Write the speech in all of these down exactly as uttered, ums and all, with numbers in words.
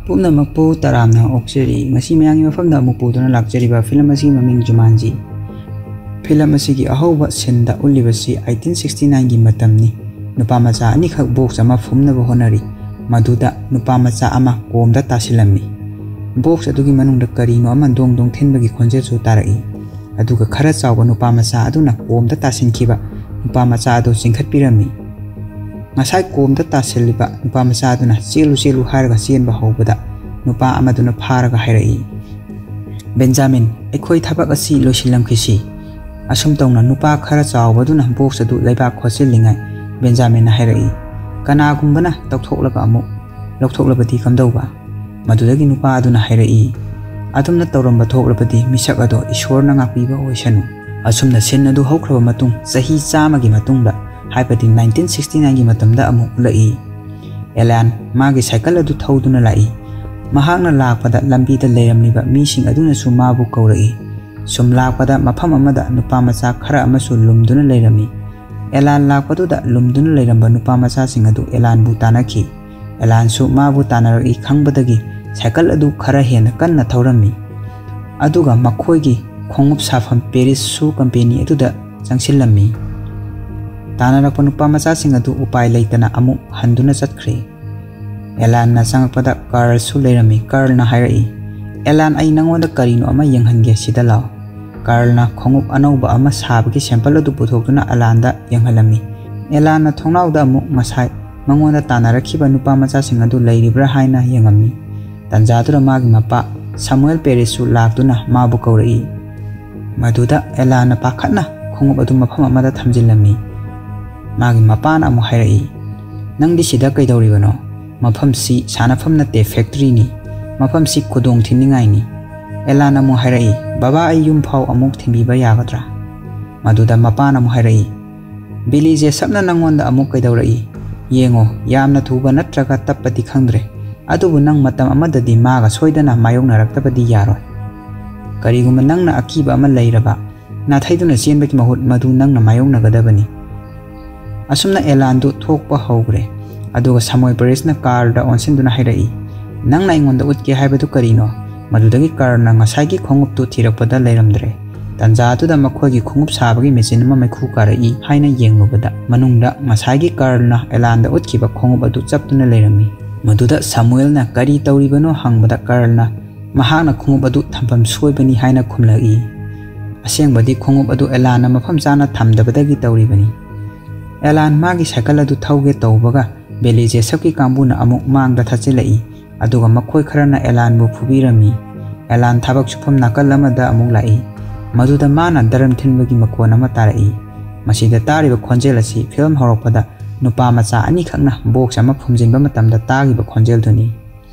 ꯄꯨꯝꯅꯃꯛꯄꯨ ꯇꯔꯥꯝꯅ ꯑꯣꯛꯆꯔꯤ꯫ ꯉꯁꯤ ꯃꯌꯥꯝꯒꯤ ꯃꯐꯝꯗ ꯑꯃꯨꯛ ꯄꯨꯗꯨꯅ ꯂꯥꯛꯆꯔꯤꯕ ꯐꯤꯂꯝ ꯑꯁꯤꯒꯤ ꯃꯃꯤꯡ ꯖꯨꯃꯥꯟꯖꯤ꯫ ꯐꯤꯂꯝ ꯑꯁꯤꯒꯤ ꯑꯍꯧꯕ ꯁꯤꯟꯗ ꯎꯠꯂꯤꯕꯁꯤ ꯑꯩꯇꯤꯟ ꯁꯤꯛꯁꯇꯤ ꯅꯥꯏꯟꯒꯤ ꯃꯇꯝꯅꯤ꯫ ꯅꯨꯄꯥ ꯃꯆꯥ ꯑꯅꯤꯈꯛ ꯕꯣꯛꯁ ꯑꯃ ꯐꯨꯝꯅꯕ ꯍꯣꯠꯅꯔꯤ꯫ ꯃꯗꯨꯗ ꯅꯨꯄꯥ ꯃꯆꯥ ꯑꯃ ꯀꯣꯝꯗ ꯇꯥꯁꯤꯜꯂꯝꯃꯤ꯫ ꯕꯣꯛꯁ ꯑꯗꯨꯒꯤ ꯃꯅꯨꯡꯗ ꯀꯔꯤꯅꯣ ꯑꯃ ꯗꯣꯡ ꯗꯣꯡ ꯊꯤꯟꯕꯒꯤ ꯈꯣꯟꯖꯦꯜꯁꯨ ꯇꯥꯔꯛꯏ꯫ ꯑꯗꯨꯒ ꯈꯔ ꯆꯥꯎꯕ ꯅꯨꯄꯥ ꯃꯆꯥ ꯑꯗꯨꯅ ꯀꯣꯝꯗ ꯇꯥꯁꯤꯟꯈꯤꯕ ꯅꯨꯄꯥ ꯃꯆꯥ ꯑꯗꯨ ꯆꯤꯡꯈꯠꯄꯤꯔꯝꯃꯤ꯫ ꯉꯁꯥꯏ ꯀꯣꯝꯗ ꯇꯥꯁꯤꯜꯂꯤꯕ ꯅꯨꯄꯥ ꯃꯆꯥ ꯑꯗꯨꯅ "ꯆꯦꯜꯂꯨ, ꯆꯦꯜꯂꯨ" ꯍꯥꯏꯔꯒ ꯆꯦꯟꯕ ꯍꯧꯕꯗ, ꯅꯨꯄꯥ ꯑꯃꯗꯨꯅ ꯐꯥꯔꯒ ꯍꯥꯏꯔꯛꯏ, "ꯕꯦꯟꯖꯥꯃꯤꯟ, ꯑꯩꯈꯣꯏ ꯊꯕꯛ ꯑꯁꯤ ꯂꯣꯏꯁꯤꯜꯂꯝꯈꯤꯁꯤ꯫" ꯑꯁꯨꯝ ꯇꯧꯅ ꯅꯨꯄꯥ ꯈꯔ ꯆꯥꯎꯕꯗꯨꯅ ꯕꯣꯛꯁ ꯑꯗꯨ ꯂꯩꯕꯥꯛ ꯈꯣꯠꯆꯤꯜꯂꯤꯉꯩ, ꯕꯦꯟꯖꯥꯃꯤꯟꯅ ꯍꯥꯏꯔꯛꯏ, "ꯀꯅꯥꯒꯨꯝꯕꯅ ꯇꯧꯊꯣꯛꯂꯒ ꯑꯃꯨꯛ ꯂꯧꯊꯣꯛꯂꯕꯗꯤ ꯀꯝꯗꯧꯕ?" ꯃꯗꯨꯗꯒꯤ ꯅꯨꯄꯥ ꯑꯗꯨꯅ ꯍꯥꯏꯔꯛꯏ, "ꯑꯗꯨꯝꯅ ꯇꯧꯔꯝꯕ ꯊꯣꯛꯂꯕꯗꯤ ꯃꯤꯁꯛ ꯑꯗꯣ ꯏꯁꯣꯔꯅ ꯉꯥꯛꯄꯤꯕ ꯑꯣꯏꯁꯅꯨ꯫" ꯑꯁꯨꯝꯅ ꯁꯤꯟ ꯑꯗꯨ ꯍꯧꯈ꯭ꯔꯕ ꯃꯇꯨꯡ, ꯆꯍꯤ ꯆꯥꯝꯃꯒꯤ ꯃꯇꯨꯡꯗ, ꯍꯥꯏꯕꯗꯤ ꯅꯥꯏꯟꯇꯤꯟ ꯁꯤꯛꯁꯇꯤ ꯅꯥꯏꯟꯒꯤ ꯃꯇꯝꯗ ꯑꯃꯨꯛ ꯎꯠꯂꯛꯏ꯫ ꯑꯦꯂꯥꯟ ꯃꯥꯒꯤ ꯁꯥꯏꯀꯜ ꯑꯗꯨ ꯊꯧꯗꯨꯅ ꯂꯥꯛꯏ꯫ ꯃꯍꯥꯛꯅ ꯂꯥꯛꯄꯗ ꯂꯝꯕꯤꯗ ꯂꯩꯔꯝꯂꯤꯕ ꯃꯤꯁꯤꯡ ꯑꯗꯨꯅꯁꯨ ꯃꯥꯕꯨ ꯀꯧꯔꯛꯏ꯫ ꯁꯨꯝ ꯂꯥꯛꯄꯗ ꯃꯐꯝ ꯑꯃꯗ ꯅꯨꯄꯥ ꯃꯆꯥ ꯈꯔ ꯑꯃꯁꯨ ꯂꯨꯝꯗꯨꯅ ꯂꯩꯔꯝꯃꯤ꯫ ꯑꯦꯂꯥꯟ ꯂꯥꯛꯄꯗꯨꯗ ꯂꯨꯝꯗꯨꯅ ꯂꯩꯔꯝꯕ ꯅꯨꯄꯥ ꯃꯆꯥꯁꯤꯡ ꯑꯗꯨ ꯑꯦꯂꯥꯟꯕꯨ ꯇꯥꯟꯅꯈꯤ꯫ ꯑꯦꯂꯥꯟꯁꯨ ꯃꯥꯕꯨ ꯇꯥꯟꯅꯔꯛꯏ ꯈꯪꯕꯗꯒꯤ ꯁꯥꯏꯀꯜ ꯑꯗꯨ ꯈꯔ ꯍꯦꯟꯅ ꯀꯟꯅ ꯊꯧꯔꯝꯃꯤ꯫ ꯑꯗꯨꯒ ꯃꯈꯣꯏꯒꯤ ꯈꯣꯡꯎꯞ ꯁꯥꯐꯝ ꯄꯦꯔꯤꯁ ꯁꯨ ꯀꯝꯄꯦꯅꯤ ꯑꯗꯨꯗ ꯆꯪꯁꯤꯜꯂꯝꯃꯤ꯫ ꯇꯥꯟꯅꯔꯛꯄ ꯅꯨꯄꯥ ꯃꯆꯥꯁꯤꯡ ꯑꯗꯨ ꯎꯄꯥꯏ ꯂꯩꯇꯅ ꯑꯃꯨꯛ ꯍꯟꯗꯨꯅ ꯆꯠꯈ꯭ꯔꯦ꯫ ꯑꯦꯂꯥꯟꯅ ꯆꯪꯂꯛꯄꯗ ꯀꯥꯔꯜꯁꯨ ꯂꯩꯔꯝꯃꯤ꯫ ꯀꯥꯔꯜꯅ ꯍꯥꯏꯔꯛꯏ, "ꯑꯦꯂꯥꯟ, ꯑꯩ ꯅꯉꯣꯟꯗ ꯀꯔꯤꯅꯣ ꯑꯃ ꯌꯦꯡꯍꯟꯒꯦ, ꯁꯤꯗ ꯂꯥꯛꯑꯣ꯫" ꯀꯥꯔꯜꯅ ꯈꯣꯡꯎꯞ ꯑꯅꯧꯕ ꯑꯃ ꯁꯥꯕꯒꯤ ꯁꯦꯝꯄꯜ ꯑꯗꯨ ꯄꯨꯊꯣꯛꯇꯨꯅ ꯑꯦꯂꯥꯟꯗ ꯌꯦꯡꯍꯜꯂꯝꯃꯤ꯫ ꯑꯦꯂꯥꯟꯅ ꯊꯣꯡꯅꯥꯎꯗ ꯑꯃꯨꯛ ꯉꯁꯥꯏ ꯃꯉꯣꯟꯗ ꯇꯥꯟꯅꯔꯛꯈꯤꯕ ꯅꯨꯄꯥ ꯃꯆꯥꯁꯤꯡ ꯑꯗꯨ ꯂꯩꯔꯤꯕ꯭ꯔꯥ ꯍꯥꯏꯅ ꯌꯦꯡꯉꯝꯃꯤ꯫ ꯇꯟꯖꯥꯗꯨꯗ ꯃꯥꯒꯤ ꯃꯄꯥ ꯁꯃꯨꯑꯦꯜ ꯄꯦꯔꯤꯁꯁꯨ ꯂꯥꯛꯇꯨꯅ ꯃꯥꯕꯨ ꯀꯧꯔꯛꯏ꯫ ꯃꯗꯨꯗ ꯑꯦꯂꯥꯟꯅ ꯄꯥꯈꯠꯅ ꯈꯣꯡꯎꯞ ꯑꯗꯨ ꯃꯐꯝ ꯑꯃꯗ ꯊꯝꯖꯤꯜꯂꯝꯃꯤ꯫ ꯃꯥꯒꯤ ꯃꯄꯥꯅ ꯑꯃꯨꯛ ꯍꯥꯏꯔꯛꯏ, "ꯅꯪꯗꯤ ꯁꯤꯗ ꯀꯩꯗꯧꯔꯤꯕꯅꯣ? ꯃꯐꯝꯁꯤ ꯁꯥꯟꯅꯐꯝ ꯅꯠꯇꯦ, ꯐꯦꯛꯇꯔꯤꯅꯤ꯫ ꯃꯐꯝꯁꯤ ꯈꯨꯗꯣꯡ ꯊꯤꯅꯤꯡꯉꯥꯏꯅꯤ꯫" ꯑꯦꯂꯥꯟꯅ ꯑꯃꯨꯛ ꯍꯥꯏꯔꯛꯏ, "ꯕꯕꯥ, ꯑꯩ ꯌꯨꯝ ꯐꯥꯎ ꯑꯃꯨꯛ ꯊꯤꯟꯕꯤꯕ ꯌꯥꯒꯗ꯭ꯔꯥ?" ꯃꯗꯨꯗ ꯃꯄꯥꯅ ꯑꯃꯨꯛ ꯍꯥꯏꯔꯛꯏ, "ꯕꯤꯂꯤ ꯖꯦꯁꯞꯅ ꯅꯪꯉꯣꯟꯗ ꯑꯃꯨꯛ ꯀꯩꯗꯧꯔꯛꯏ? ꯌꯦꯡꯉꯣ, ꯌꯥꯝꯅ ꯊꯨꯕ ꯅꯠꯇ꯭ꯔꯒ ꯇꯞꯄꯗꯤ ꯈꯪꯗ꯭ꯔꯦ, ꯑꯗꯨꯕꯨ ꯅꯪ ꯃꯇꯝ ꯑꯃꯗꯗꯤ ꯃꯥꯒ ꯁꯣꯏꯗꯅ ꯃꯥꯌꯣꯛꯅꯔꯛꯇꯕꯗꯤ ꯌꯥꯔꯣꯏ꯫ ꯀꯔꯤꯒꯨꯝꯕ ꯅꯪꯅ ꯑꯀꯤꯕ ꯑꯃ ꯂꯩꯔꯕ, ꯅꯥꯊꯩꯗꯨꯅ ꯆꯦꯟꯕꯒꯤ ꯃꯍꯨꯠ ꯃꯗꯨ ꯅꯪꯅ ꯃꯥꯌꯣꯛꯅꯒꯗꯕꯅꯤ꯫" ꯑꯁꯨꯝꯅ ꯑꯦꯂꯥꯟꯗꯨ ꯊꯣꯛꯄ ꯍꯧꯈ꯭ꯔꯦ꯫ ꯑꯗꯨꯒ ꯁꯃꯨꯑꯦꯜ ꯄꯦꯔꯤꯁꯅ ꯀꯥꯔꯜꯗ ꯑꯣꯟꯁꯤꯟꯗꯨꯅ ꯍꯥꯏꯔꯛꯏ, "ꯅꯪꯅ ꯑꯩꯉꯣꯟꯗ ꯎꯠꯀꯦ ꯍꯥꯏꯕꯗꯨ ꯀꯔꯤꯅꯣ?" ꯃꯗꯨꯗꯒꯤ ꯀꯔꯜꯅ ꯉꯁꯥꯏꯒꯤ ꯈꯣꯡꯎꯞꯇꯨ ꯊꯤꯔꯛꯄꯗ ꯂꯩꯔꯝꯗ꯭ꯔꯦ꯫ ꯇꯟꯖꯥ ꯑꯗꯨꯗ ꯃꯈꯣꯏꯒꯤ ꯈꯣꯡꯎꯞ ꯁꯥꯕꯒꯤ ꯃꯦꯆꯤꯟ ꯑꯃ ꯃꯩꯈꯨ ꯀꯥꯔꯛꯏ ꯍꯥꯏꯅ ꯌꯦꯡꯂꯨꯕꯗ ꯃꯅꯨꯡꯗ ꯉꯁꯥꯏꯒꯤ ꯀꯔꯜꯅ ꯑꯦꯂꯥꯟꯗ ꯎꯠꯈꯤꯕ ꯈꯣꯡꯎꯞ ꯑꯗꯨ ꯆꯞꯇꯨꯅ ꯂꯩꯔꯝꯃꯤ꯫ ꯃꯗꯨꯗ ꯁꯥꯃꯨꯑꯦꯜꯅ ꯀꯔꯤ ꯇꯧꯔꯤꯕꯅꯣ ꯍꯪꯕꯗ ꯀꯔꯜꯅ ꯃꯍꯥꯛꯅ ꯈꯣꯡꯎꯞ ꯑꯗꯨ ꯊꯝꯐꯝ ꯁꯣꯏꯕꯅꯤ ꯍꯥꯏꯅ ꯈꯨꯝꯂꯛꯏ꯫ ꯑꯁꯦꯡꯕꯗꯤ ꯈꯣꯡꯎꯞ ꯑꯗꯨ ꯑꯦꯂꯥꯟꯅ ꯃꯐꯝ ꯆꯥꯅ ꯊꯝꯗꯕꯗꯒꯤ ꯇꯧꯔꯤꯕꯅꯤ꯫ ꯑꯦꯂꯥꯟ ꯃꯥꯒꯤ ꯁꯥꯏꯀꯜ ꯑꯗꯨ ꯊꯧꯒꯦ ꯇꯧꯕꯒ ꯕꯦꯂꯤ ꯖꯦꯁꯞꯀꯤ ꯀꯥꯡꯕꯨꯅ ꯑꯃꯨꯛ ꯃꯥꯡꯗ ꯊꯠꯆꯤꯜꯂꯛꯏ, ꯑꯗꯨꯒ ꯃꯈꯣꯏ ꯈꯔꯅ ꯑꯦꯂꯥꯟꯕꯨ ꯐꯨꯕꯤꯔꯝꯃꯤ꯫ ꯑꯦꯂꯥꯟ ꯊꯕꯛ ꯁꯨꯐꯝ ꯅꯥꯀꯜ ꯑꯃꯗ ꯑꯃꯨꯛ ꯂꯥꯛꯏ, ꯃꯗꯨꯗ ꯃꯥꯅ ꯗꯔꯝ ꯊꯤꯟꯕꯒꯤ ꯃꯈꯣꯟ ꯑꯃ ꯇꯥꯔꯛꯏ꯫ ꯃꯁꯤꯗ ꯇꯥꯔꯤꯕ ꯈꯣꯟꯖꯦꯜ ꯑꯁꯤ ꯐꯤꯂꯝ ꯍꯧꯔꯛꯄꯗ ꯅꯨꯄꯥ ꯃꯆꯥ ꯑꯅꯤꯈꯛꯅ ꯕꯣꯛꯁ ꯑꯃ ꯐꯨꯝꯖꯤꯟꯕ ꯃꯇꯝꯗ ꯇꯥꯈꯤꯕ ꯈꯣꯟꯖꯦꯜꯗꯨꯅꯤ꯫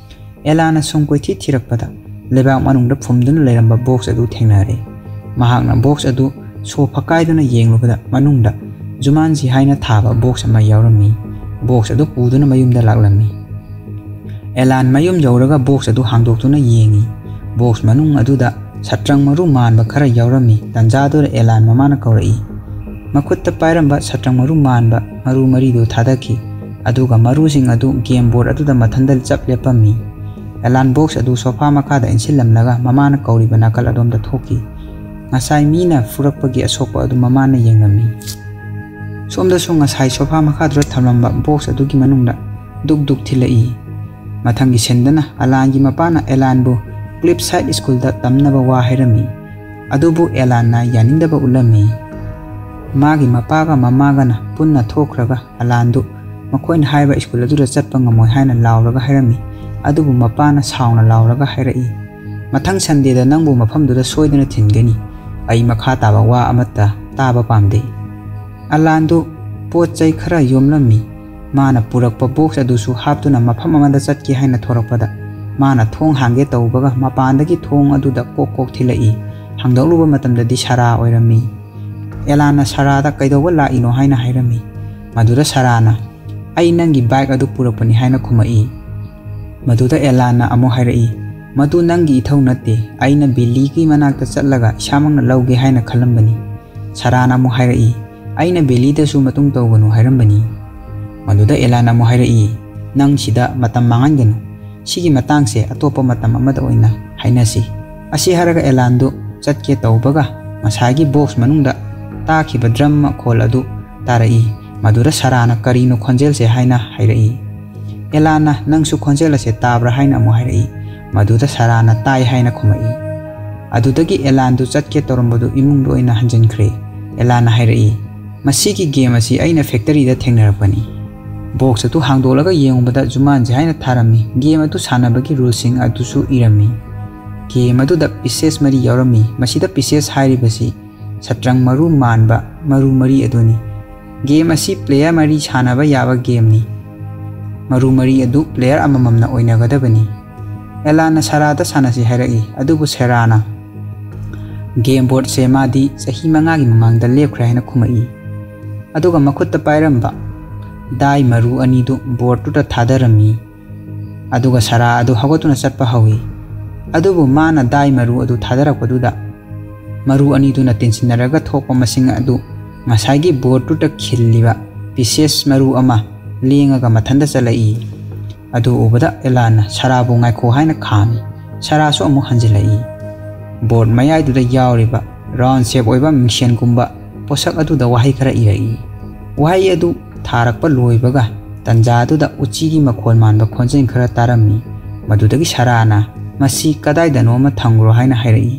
ꯑꯦꯂꯥꯟꯅ ꯁꯨꯝ ꯀꯣꯏꯊꯤ ꯊꯤꯔꯛꯄꯗ ꯂꯩꯕꯥꯛ ꯃꯅꯨꯡꯗ ꯐꯨꯝꯗꯨꯅ ꯂꯩꯔꯝꯕ ꯕꯣꯛꯁ ꯑꯗꯨ ꯊꯦꯡꯅꯔꯦ꯫ ꯃꯍꯥꯛꯅ ꯕꯣꯛꯁ ꯑꯗꯨ ꯁꯣ ꯐꯛꯀꯥꯏꯗꯨꯅ ꯌꯦꯡꯂꯨꯕꯗ ꯃꯅꯨꯡꯗ ꯖꯨꯃꯥꯟꯖꯤ ꯍꯥꯏꯅ ꯊꯥꯕ ꯕꯣꯛꯁ ꯑꯃ ꯌꯥꯎꯔꯝꯃꯤ꯫ ꯕꯣꯛꯁ ꯑꯗꯨ ꯄꯨꯗꯨꯅ ꯃꯌꯨꯝꯗ ꯂꯥꯛꯂꯝꯃꯤ꯫ ꯑꯦꯂꯥꯟ ꯃꯌꯨꯝ ꯌꯧꯔꯒ ꯕꯣꯛꯁ ꯑꯗꯨ ꯍꯥꯡꯗꯣꯛꯇꯨꯅ ꯌꯦꯡꯉꯤ꯫ ꯕꯣꯛꯁ ꯃꯅꯨꯡ ꯑꯗꯨꯗ ꯁꯠꯇ꯭ꯔꯪ ꯃꯔꯨ ꯃꯥꯟꯕ ꯈꯔ ꯌꯥꯎꯔꯝꯃꯤ꯫ ꯇꯟꯖꯥꯗꯨꯗ ꯑꯦꯂꯥꯟ ꯃꯃꯥꯅ ꯀꯧꯔꯛꯏ꯫ ꯃꯈꯨꯠꯇ ꯄꯥꯏꯔꯝꯕ ꯁꯠꯇ꯭ꯔꯪ ꯃꯔꯨ ꯃꯥꯟꯕ ꯃꯔꯨ ꯃꯔꯤꯗꯨ ꯊꯥꯗꯈꯤ, ꯑꯗꯨꯒ ꯃꯔꯨꯁꯤꯡ ꯑꯗꯨ ꯒꯦꯝ ꯕꯣꯔꯗ ꯑꯗꯨꯗ ꯃꯊꯟꯇ ꯆꯞ ꯂꯦꯞꯄꯝꯃꯤ꯫ ꯑꯦꯂꯥꯟ ꯕꯣꯛꯁ ꯑꯗꯨ ꯁꯣꯐꯥ ꯃꯈꯥꯗ ꯏꯟꯁꯤꯜꯂꯝꯂꯒ ꯃꯃꯥꯅ ꯀꯧꯔꯤꯕ ꯅꯥꯀꯜ ꯑꯗꯣꯝꯗ ꯊꯣꯛꯈꯤ꯫ ꯉꯁꯥꯏ ꯃꯤꯅ ꯐꯨꯔꯛꯄꯒꯤ ꯑꯁꯣꯛꯄ ꯑꯗꯨ ꯃꯃꯥꯅ ꯌꯦꯡꯂꯝꯃꯤ꯫ ꯁꯣꯝꯗꯁꯨ ꯉꯁꯥꯏ ꯁꯣꯐꯥ ꯃꯈꯥꯗꯨꯗ ꯊꯝꯂꯝꯕ ꯕꯣꯛꯁ ꯑꯗꯨꯒꯤ ꯃꯅꯨꯡꯗ ꯗꯨꯛ ꯗꯨꯛ ꯊꯤꯜꯂꯛꯏ꯫ ꯃꯊꯪꯒꯤ ꯁꯤꯟꯗꯅ ꯑꯦꯂꯥꯟꯒꯤ ꯃꯄꯥꯅ ꯑꯦꯂꯥꯟꯕꯨ ꯀ꯭ꯂꯤꯞ ꯁꯥꯏꯠ ꯁ꯭ꯀꯨꯜꯗ ꯇꯝꯅꯕ ꯋꯥ ꯍꯥꯏꯔꯝꯃꯤ꯫ ꯑꯗꯨꯕꯨ ꯑꯦꯂꯥꯟꯅ ꯌꯥꯅꯤꯡꯗꯕ ꯎꯠꯂꯝꯃꯤ꯫ ꯃꯥꯒꯤ ꯃꯄꯥꯒ ꯃꯃꯥꯒꯅ ꯄꯨꯟꯅ ꯊꯣꯛꯈ꯭ꯔꯒ ꯑꯦꯂꯥꯟꯗꯨ ꯃꯈꯣꯏꯅ ꯍꯥꯏꯕ ꯁ꯭ꯀꯨꯜ ꯑꯗꯨꯗ ꯆꯠꯄ ꯉꯝꯃꯣꯏ ꯍꯥꯏꯅ ꯂꯥꯎꯔꯒ ꯍꯥꯏꯔꯝꯃꯤ꯫ ꯑꯗꯨꯕꯨ ꯃꯄꯥꯅ ꯁꯥꯎꯅ ꯂꯥꯎꯔꯒ ꯍꯥꯏꯔꯛꯏ, "ꯃꯊꯪ ꯁꯟꯗꯦꯗ ꯅꯪꯕꯨ ꯃꯐꯝꯗꯨꯗ ꯁꯣꯏꯗꯅ ꯊꯤꯟꯒꯅꯤ꯫ ꯑꯩ ꯃꯈꯥ ꯇꯥꯕ ꯋꯥ ꯑꯃꯠꯇ ꯇꯥꯕ ꯄꯥꯝꯗꯦ"꯫ ꯑꯦꯂꯥꯟꯗꯨ ꯄꯣꯠ ꯆꯩ ꯈꯔ ꯌꯣꯝꯂꯝꯃꯤ꯫ ꯃꯥꯅ ꯄꯨꯔꯛꯄ ꯕꯣꯛꯁ ꯑꯗꯨꯁꯨ ꯍꯥꯞꯇꯨꯅ ꯃꯐꯝ ꯑꯃꯗ ꯆꯠꯀꯦ ꯍꯥꯏꯅ ꯊꯣꯔꯛꯄꯗ, ꯃꯥꯅ ꯊꯣꯡ ꯍꯥꯡꯒꯦ ꯇꯧꯕꯒ ꯃꯄꯥꯟꯗꯒꯤ ꯊꯣꯡ ꯑꯗꯨꯗ ꯀꯣꯛ ꯀꯣꯛ ꯊꯤꯜꯂꯛꯏ꯫ ꯍꯥꯡꯗꯣꯛꯂꯨꯕ ꯃꯇꯝꯗꯗꯤ ꯁꯥꯔꯥ ꯑꯣꯏꯔꯝꯃꯤ꯫ ꯑꯦꯂꯥꯟꯅ ꯁꯥꯔꯥꯗ "ꯀꯩꯗꯧꯕ ꯂꯥꯛꯏꯅꯣ?" ꯍꯥꯏꯅ ꯍꯥꯏꯔꯝꯃꯤ꯫ ꯃꯗꯨꯗ ꯁꯥꯔꯥꯅ, "ꯑꯩ ꯅꯪꯒꯤ ꯕꯥꯏꯛ ꯑꯗꯨ ꯄꯨꯔꯛꯄꯅꯤ" ꯍꯥꯏꯅ ꯈꯨꯝꯃꯛꯏ꯫ ꯃꯗꯨꯗ ꯑꯦꯂꯥꯟꯅ ꯑꯃꯨꯛ ꯍꯥꯏꯔꯛꯏ, "ꯃꯗꯨ ꯅꯪꯒꯤ ꯏꯊꯧ ꯅꯠꯇꯦ, ꯑꯩꯅ ꯕꯤꯂꯤꯒꯤ ꯃꯅꯥꯛꯇ ꯆꯠꯂꯒ ꯏꯁꯥꯃꯛꯅ ꯂꯧꯒꯦ ꯍꯥꯏꯅ ꯈꯜꯂꯝꯕꯅꯤ"꯫ ꯁꯥꯔꯥꯅ ꯑꯃꯨꯛ ꯍꯥꯏꯔꯛꯏ, "ꯑꯩꯅ ꯕꯤꯂꯤꯗꯁꯨ ꯃꯇꯨꯡ ꯇꯧꯒꯅꯨ ꯍꯥꯏꯔꯝꯕꯅꯤ"꯫ ꯃꯗꯨꯗ ꯑꯦꯂꯥꯟꯅ ꯑꯃꯨꯛ ꯍꯥꯏꯔꯛꯏ, "ꯅꯪ ꯁꯤꯗ ꯃꯇꯝ ꯃꯥꯡꯍꯟꯒꯅꯨ꯫ ꯁꯤꯒꯤ ꯃꯇꯥꯡꯁꯦ ꯑꯇꯣꯞꯄ ꯃꯇꯝ ꯑꯃꯗ ꯑꯣꯏꯅ ꯍꯥꯏꯅꯁꯤ꯫ ꯑꯁꯤ ꯍꯥꯏꯔꯒ ꯑꯦꯂꯥꯟꯗꯨ ꯆꯠꯀꯦ ꯇꯧꯕꯒ ꯉꯁꯥꯏꯒꯤ ꯕꯣꯛꯁ ꯃꯅꯨꯡꯗ ꯇꯥꯈꯤꯕ ꯗ꯭ꯔꯝ ꯃꯈꯣꯜ ꯑꯗꯨ ꯇꯥꯔꯛꯏ꯫ ꯃꯗꯨꯗ ꯁꯔꯥꯅ "ꯀꯔꯤꯅꯣ ꯈꯣꯟꯖꯦꯜꯁꯦ?" ꯍꯥꯏꯅ ꯍꯥꯏꯔꯛꯏ꯫ ꯑꯦꯂꯥꯟꯅ "ꯅꯪꯁꯨ ꯈꯣꯟꯖꯦꯜ ꯑꯁꯦ ꯇꯥꯕ꯭ꯔꯥ?" ꯍꯥꯏꯅ ꯑꯃꯨꯛ ꯍꯥꯏꯔꯛꯏ꯫ ꯃꯗꯨꯗ ꯁꯔꯥꯅ "ꯇꯥꯏ" ꯍꯥꯏꯅ ꯈꯨꯝꯃꯛꯏ꯫ ꯑꯗꯨꯗꯒꯤ ꯑꯦꯂꯥꯟꯗꯨ ꯆꯠꯀꯦ ꯇꯧꯔꯝꯕꯗꯨ ꯏꯃꯨꯡꯗ ꯑꯣꯏꯅ ꯍꯟꯖꯤꯟꯈ꯭ꯔꯦ꯫ ꯑꯦꯂꯥꯟꯅ ꯍꯥꯏꯔꯛꯏ, "ꯃꯁꯤꯒꯤ ꯒꯦꯝ ꯑꯁꯤ ꯑꯩꯅ ꯐꯦꯛꯇꯔꯤꯗ ꯊꯦꯡꯅꯔꯛꯄꯅꯤ"꯫ ꯕꯣꯛꯁ ꯑꯗꯨ ꯍꯥꯡꯗꯣꯛꯂꯒ ꯌꯦꯡꯉꯨꯕꯗ ꯖꯨꯃꯥꯟꯖꯤ ꯍꯥꯏꯅ ꯊꯥꯔꯝꯃꯤ꯫ ꯒꯦꯝ ꯑꯗꯨ ꯁꯥꯟꯅꯕꯒꯤ ꯔꯨꯜꯁꯤꯡ ꯑꯗꯨꯁꯨ ꯏꯔꯝꯃꯤ꯫ ꯒꯦꯝ ꯑꯗꯨꯗ ꯄꯤꯁꯦꯁ ꯃꯔꯤ ꯌꯥꯎꯔꯝꯃꯤ꯫ ꯃꯁꯤꯗ ꯄꯤꯁꯦꯁ ꯍꯥꯏꯔꯤꯕꯁꯤ ꯁꯠꯇ꯭ꯔꯪ ꯃꯔꯨ ꯃꯥꯟꯕ ꯃꯔꯨ ꯃꯔꯤ ꯑꯗꯨꯅꯤ꯫ ꯒꯦꯝ ꯑꯁꯤ ꯄ꯭ꯂꯦꯌꯔ ꯃꯔꯤ ꯁꯥꯟꯅꯕ ꯌꯥꯕ ꯒꯦꯝꯅꯤ꯫ ꯃꯔꯨ ꯃꯔꯤ ꯑꯗꯨ ꯄ꯭ꯂꯦꯌꯔ ꯑꯃꯃꯝꯅ ꯑꯣꯏꯅꯒꯗꯕꯅꯤ꯫ ꯑꯦꯂꯥꯟꯅ ꯁꯔꯥꯗ ꯁꯥꯟꯅꯁꯤ ꯍꯥꯏꯔꯛꯏ, ꯑꯗꯨꯕꯨ ꯁꯦꯔꯥꯅ ꯒꯦꯝ ꯕꯣꯔꯗꯁꯦ ꯃꯥꯗꯤ ꯆꯍꯤ ꯃꯉꯥꯒꯤ ꯃꯃꯥꯡꯗ ꯂꯦꯞꯈ꯭ꯔꯦ ꯍꯥꯏꯅ ꯈꯨꯝꯃꯛꯏ꯫ ꯑꯗꯨꯒ ꯃꯈꯨꯠꯇ ꯄꯥꯏꯔꯝꯕ ꯗꯥꯏ ꯃꯔꯨ ꯑꯅꯤꯗꯨ ꯕꯣꯔꯗꯇꯨꯗ ꯊꯥꯗꯔꯝꯃꯤ꯫ ꯑꯗꯨꯒ ꯁꯔꯥ ꯑꯗꯨ ꯍꯧꯒꯠꯇꯨꯅ ꯆꯠꯄ ꯍꯧꯏ꯫ ꯑꯗꯨꯕꯨ ꯃꯥꯅ ꯗꯥꯏ ꯃꯔꯨ ꯑꯗꯨ ꯊꯥꯗꯔꯛꯄꯗꯨꯗ ꯃꯔꯨ ꯑꯅꯤꯗꯨꯅ ꯇꯤꯟꯁꯤꯟꯅꯔꯒ ꯊꯣꯛꯄ ꯃꯁꯤꯡ ꯑꯗꯨ ꯉꯁꯥꯏꯒꯤ ꯕꯣꯔꯗꯇꯨꯗ ꯈꯤꯜꯂꯤꯕ ꯄꯤꯁꯦꯁ ꯃꯔꯨ ꯑꯃ ꯂꯦꯡꯉꯒ ꯃꯊꯟꯇ ꯆꯠꯂꯛꯏ꯫ ꯑꯗꯨ ꯎꯕꯗ ꯑꯦꯂꯥꯟꯅ ꯁꯔꯥꯕꯨ "ꯉꯥꯏꯈꯣ" ꯍꯥꯏꯅ ꯈꯥꯝꯃꯤ꯫ ꯁꯔꯥꯁꯨ ꯑꯃꯨꯛ ꯍꯟꯖꯤꯜꯂꯛꯏ꯫ ꯕꯣꯔꯗ ꯃꯌꯥꯏꯗꯨꯗ ꯌꯥꯎꯔꯤꯕ ꯔꯥꯎꯟ ꯁꯦꯞ ꯑꯣꯏꯕ ꯃꯤꯡꯁꯦꯟꯒꯨꯝꯕ ꯄꯣꯠꯁꯛ ꯑꯗꯨꯗ ꯋꯥꯍꯩ ꯈꯔ ꯏꯔꯛꯏ꯫ ꯋꯥꯍꯩ ꯑꯗꯨ ꯊꯥꯔꯛꯄ ꯂꯣꯏꯕꯒ ꯇꯟꯖꯥꯗꯨꯗ ꯎꯆꯤꯒꯤ ꯃꯈꯣꯜ ꯃꯥꯟꯕ ꯈꯣꯟꯖꯦꯜ ꯈꯔ ꯇꯥꯔꯝꯃꯤ꯫ ꯃꯗꯨꯗꯒꯤ ꯁꯔꯥꯅ "ꯃꯁꯤ ꯀꯗꯥꯏꯗꯅꯣ ꯑꯃ ꯊꯝꯈ꯭ꯔꯣ" ꯍꯥꯏꯅ ꯍꯥꯏꯔꯛꯏ꯫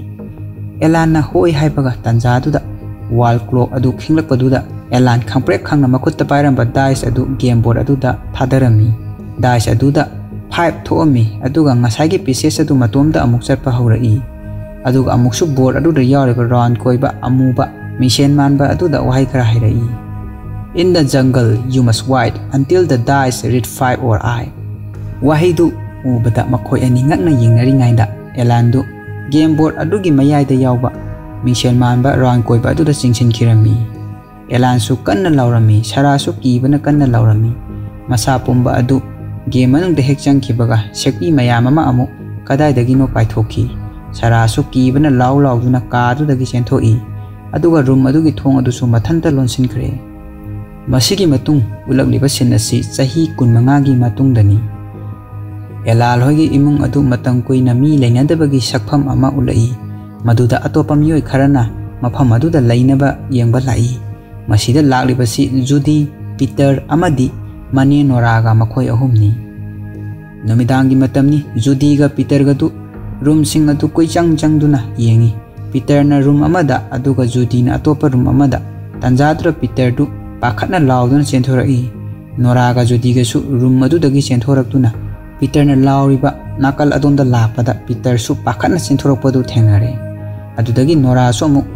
ꯑꯦꯂꯥꯟꯅ ꯍꯣꯏ ꯍꯥꯏꯕꯒ ꯇꯟꯖꯥꯗꯨꯗ ꯋꯥꯜ ꯀ꯭ꯂꯣꯛ ꯑꯗꯨ ꯈꯤꯡꯂꯛꯄꯗꯨꯗ ꯑꯦꯂꯥꯟ ꯈꯪꯄ꯭ꯔꯦꯛ ꯈꯪꯅ ꯃꯈꯨꯠꯇ ꯄꯥꯏꯔꯝꯕ ꯗꯥꯏꯁ ꯑꯗꯨ ꯒꯦꯝ ꯕꯣꯔꯗ ꯑꯗꯨꯗ ꯊꯥꯗꯔꯝꯃꯤ꯫ ꯗꯥꯏꯁ ꯑꯗꯨꯗ ꯐꯥꯏꯚ ꯊꯣꯛꯑꯝꯃꯤ, ꯑꯗꯨꯒ ꯉꯁꯥꯏꯒꯤ ꯄꯤꯁꯦꯁ ꯑꯗꯨ ꯃꯇꯣꯝꯇ ꯑꯃꯨꯛ ꯆꯠꯄ ꯍꯧꯔꯛꯏ꯫ ꯑꯗꯨꯒ ꯑꯃꯨꯛꯁꯨ ꯕꯣꯔꯗ ꯑꯗꯨꯗ ꯌꯥꯎꯔꯤꯕ ꯔꯥꯎꯟ ꯀꯣꯏꯕ ꯑꯃꯨꯕ ꯃꯤꯡꯁꯦꯟ ꯃꯥꯟꯕ ꯑꯗꯨꯗ ꯋꯥꯍꯩ ꯈꯔ ꯍꯥꯏꯔꯛꯏ꯫ "In the jungle, you must wait until the dice read five or I." ꯋꯥꯍꯩꯗꯨ ꯎꯕꯗ ꯃꯈꯣꯏ ꯑꯅꯤ ꯉꯛꯅ ꯌꯦꯡꯅꯔꯤꯉꯩꯗ ꯑꯦꯂꯥꯟꯗꯨ ꯒꯦꯝ ꯕꯣꯔꯗ ꯑꯗꯨꯒꯤ ꯃꯌꯥꯏꯗ ꯌꯥꯎꯕ ꯃꯤꯡꯁꯦꯜ ꯃꯥꯟꯕ ꯔꯥꯎꯟ ꯀꯣꯏꯕ ꯑꯗꯨꯗ ꯆꯤꯡꯁꯤꯟꯈꯤꯔꯝꯃꯤ꯫ ꯑꯦꯂꯥꯟꯁꯨ ꯀꯟꯅ ꯂꯥꯎꯔꯝꯃꯤ, ꯁꯔꯥꯁꯨ ꯀꯤꯕꯅ ꯀꯟꯅ ꯂꯥꯎꯔꯝꯃꯤ꯫ ꯃꯁꯥ ꯄꯨꯝꯕ ꯑꯗꯨ ꯒꯦꯝ ꯃꯅꯨꯡꯗ ꯍꯦꯛ ꯆꯪꯈꯤꯕꯒ ꯁꯦꯛꯄꯤ ꯃꯌꯥꯝ ꯑꯃ ꯑꯃꯨꯛ ꯀꯗꯥꯏꯗꯒꯤꯅꯣ ꯄꯥꯏꯊꯣꯛꯈꯤ꯫ ꯁꯔꯥꯁꯨ ꯀꯤꯕꯅ ꯂꯥꯎ ꯂꯥꯎꯗꯨꯅ ꯀꯥ ꯑꯗꯨꯗꯒꯤ ꯆꯦꯟꯊꯣꯛꯏ, ꯑꯗꯨꯒ ꯔꯨꯝ ꯑꯗꯨꯒꯤ ꯊꯣꯡ ꯑꯗꯨꯁꯨ ꯃꯊꯟꯇ ꯂꯣꯟꯁꯤꯟꯈ꯭ꯔꯦ꯫ ꯃꯁꯤꯒꯤ ꯃꯇꯨꯡ ꯎꯠꯂꯛꯂꯤꯕ ꯁꯤꯟ ꯑꯁꯤ ꯆꯍꯤ ꯀꯨꯟꯃꯉꯥꯒꯤ ꯃꯇꯨꯡꯗꯅꯤ꯫ ꯑꯦꯂꯥꯜ ꯍꯣꯏꯒꯤ ꯏꯃꯨꯡ ꯑꯗꯨ ꯃꯇꯝ ꯀꯨꯏꯅ ꯃꯤ ꯂꯩꯅꯗꯕꯒꯤ ꯁꯛꯐꯝ ꯑꯃ ꯎꯠꯂꯛꯏ꯫ ꯃꯗꯨꯗ ꯑꯇꯣꯞꯄ ꯃꯤꯑꯣꯏ ꯈꯔꯅ ꯃꯐꯝ ꯑꯗꯨꯗ ꯂꯩꯅꯕ ꯌꯦꯡꯕ ꯂꯥꯛꯏ꯫ ꯃꯁꯤꯗ ꯂꯥꯛꯂꯤꯕꯁꯤ ꯖꯨꯗꯤ, ꯄꯤꯇꯔ ꯑꯃꯗꯤ ꯃꯅꯦ ꯅꯣꯔꯥꯒ ꯃꯈꯣꯏ ꯑꯍꯨꯝꯅꯤ꯫ ꯅꯨꯃꯤꯗꯥꯡꯒꯤ ꯃꯇꯝꯅꯤ꯫ ꯖꯨꯗꯤꯒ ꯄꯤꯇꯔꯒꯗꯨ ꯔꯨꯝꯁꯤꯡ ꯑꯗꯨ ꯀꯣꯏꯆꯪ ꯆꯪꯗꯨꯅ ꯌꯦꯡꯏ꯫ ꯄꯤꯇꯔꯅ ꯔꯨꯝ ꯑꯃꯗ, ꯑꯗꯨꯒ ꯖꯨꯗꯤꯅ ꯑꯇꯣꯞꯄ ꯔꯨꯝ ꯑꯃꯗ꯫ ꯇꯟꯖꯥꯗꯨꯗ ꯄꯤꯇꯔꯗꯨ ꯄꯥꯈꯠꯅ ꯂꯥꯎꯗꯨꯅ ꯆꯦꯟꯊꯣꯔꯛꯏ꯫ ꯅꯣꯔꯥꯒ ꯖꯨꯗꯤꯒꯁꯨ ꯔꯨꯝ ꯑꯗꯨꯗꯒꯤ ꯆꯦꯟꯊꯣꯔꯛꯇꯨꯅ ꯄꯤꯇꯔꯅ ꯂꯥꯎꯔꯤꯕ ꯅꯥꯀꯜ ꯑꯗꯣꯝꯗ ꯂꯥꯛꯄꯗ ꯄꯤꯇꯔꯁꯨ ꯄꯥꯈꯠꯅ ꯆꯦꯟꯊꯣꯔꯛꯄꯗꯨ ꯊꯦꯡꯅꯔꯦ꯫ ꯑꯗꯨꯗꯒꯤ ꯅꯣꯔꯥꯁꯨ ꯑꯃꯨꯛ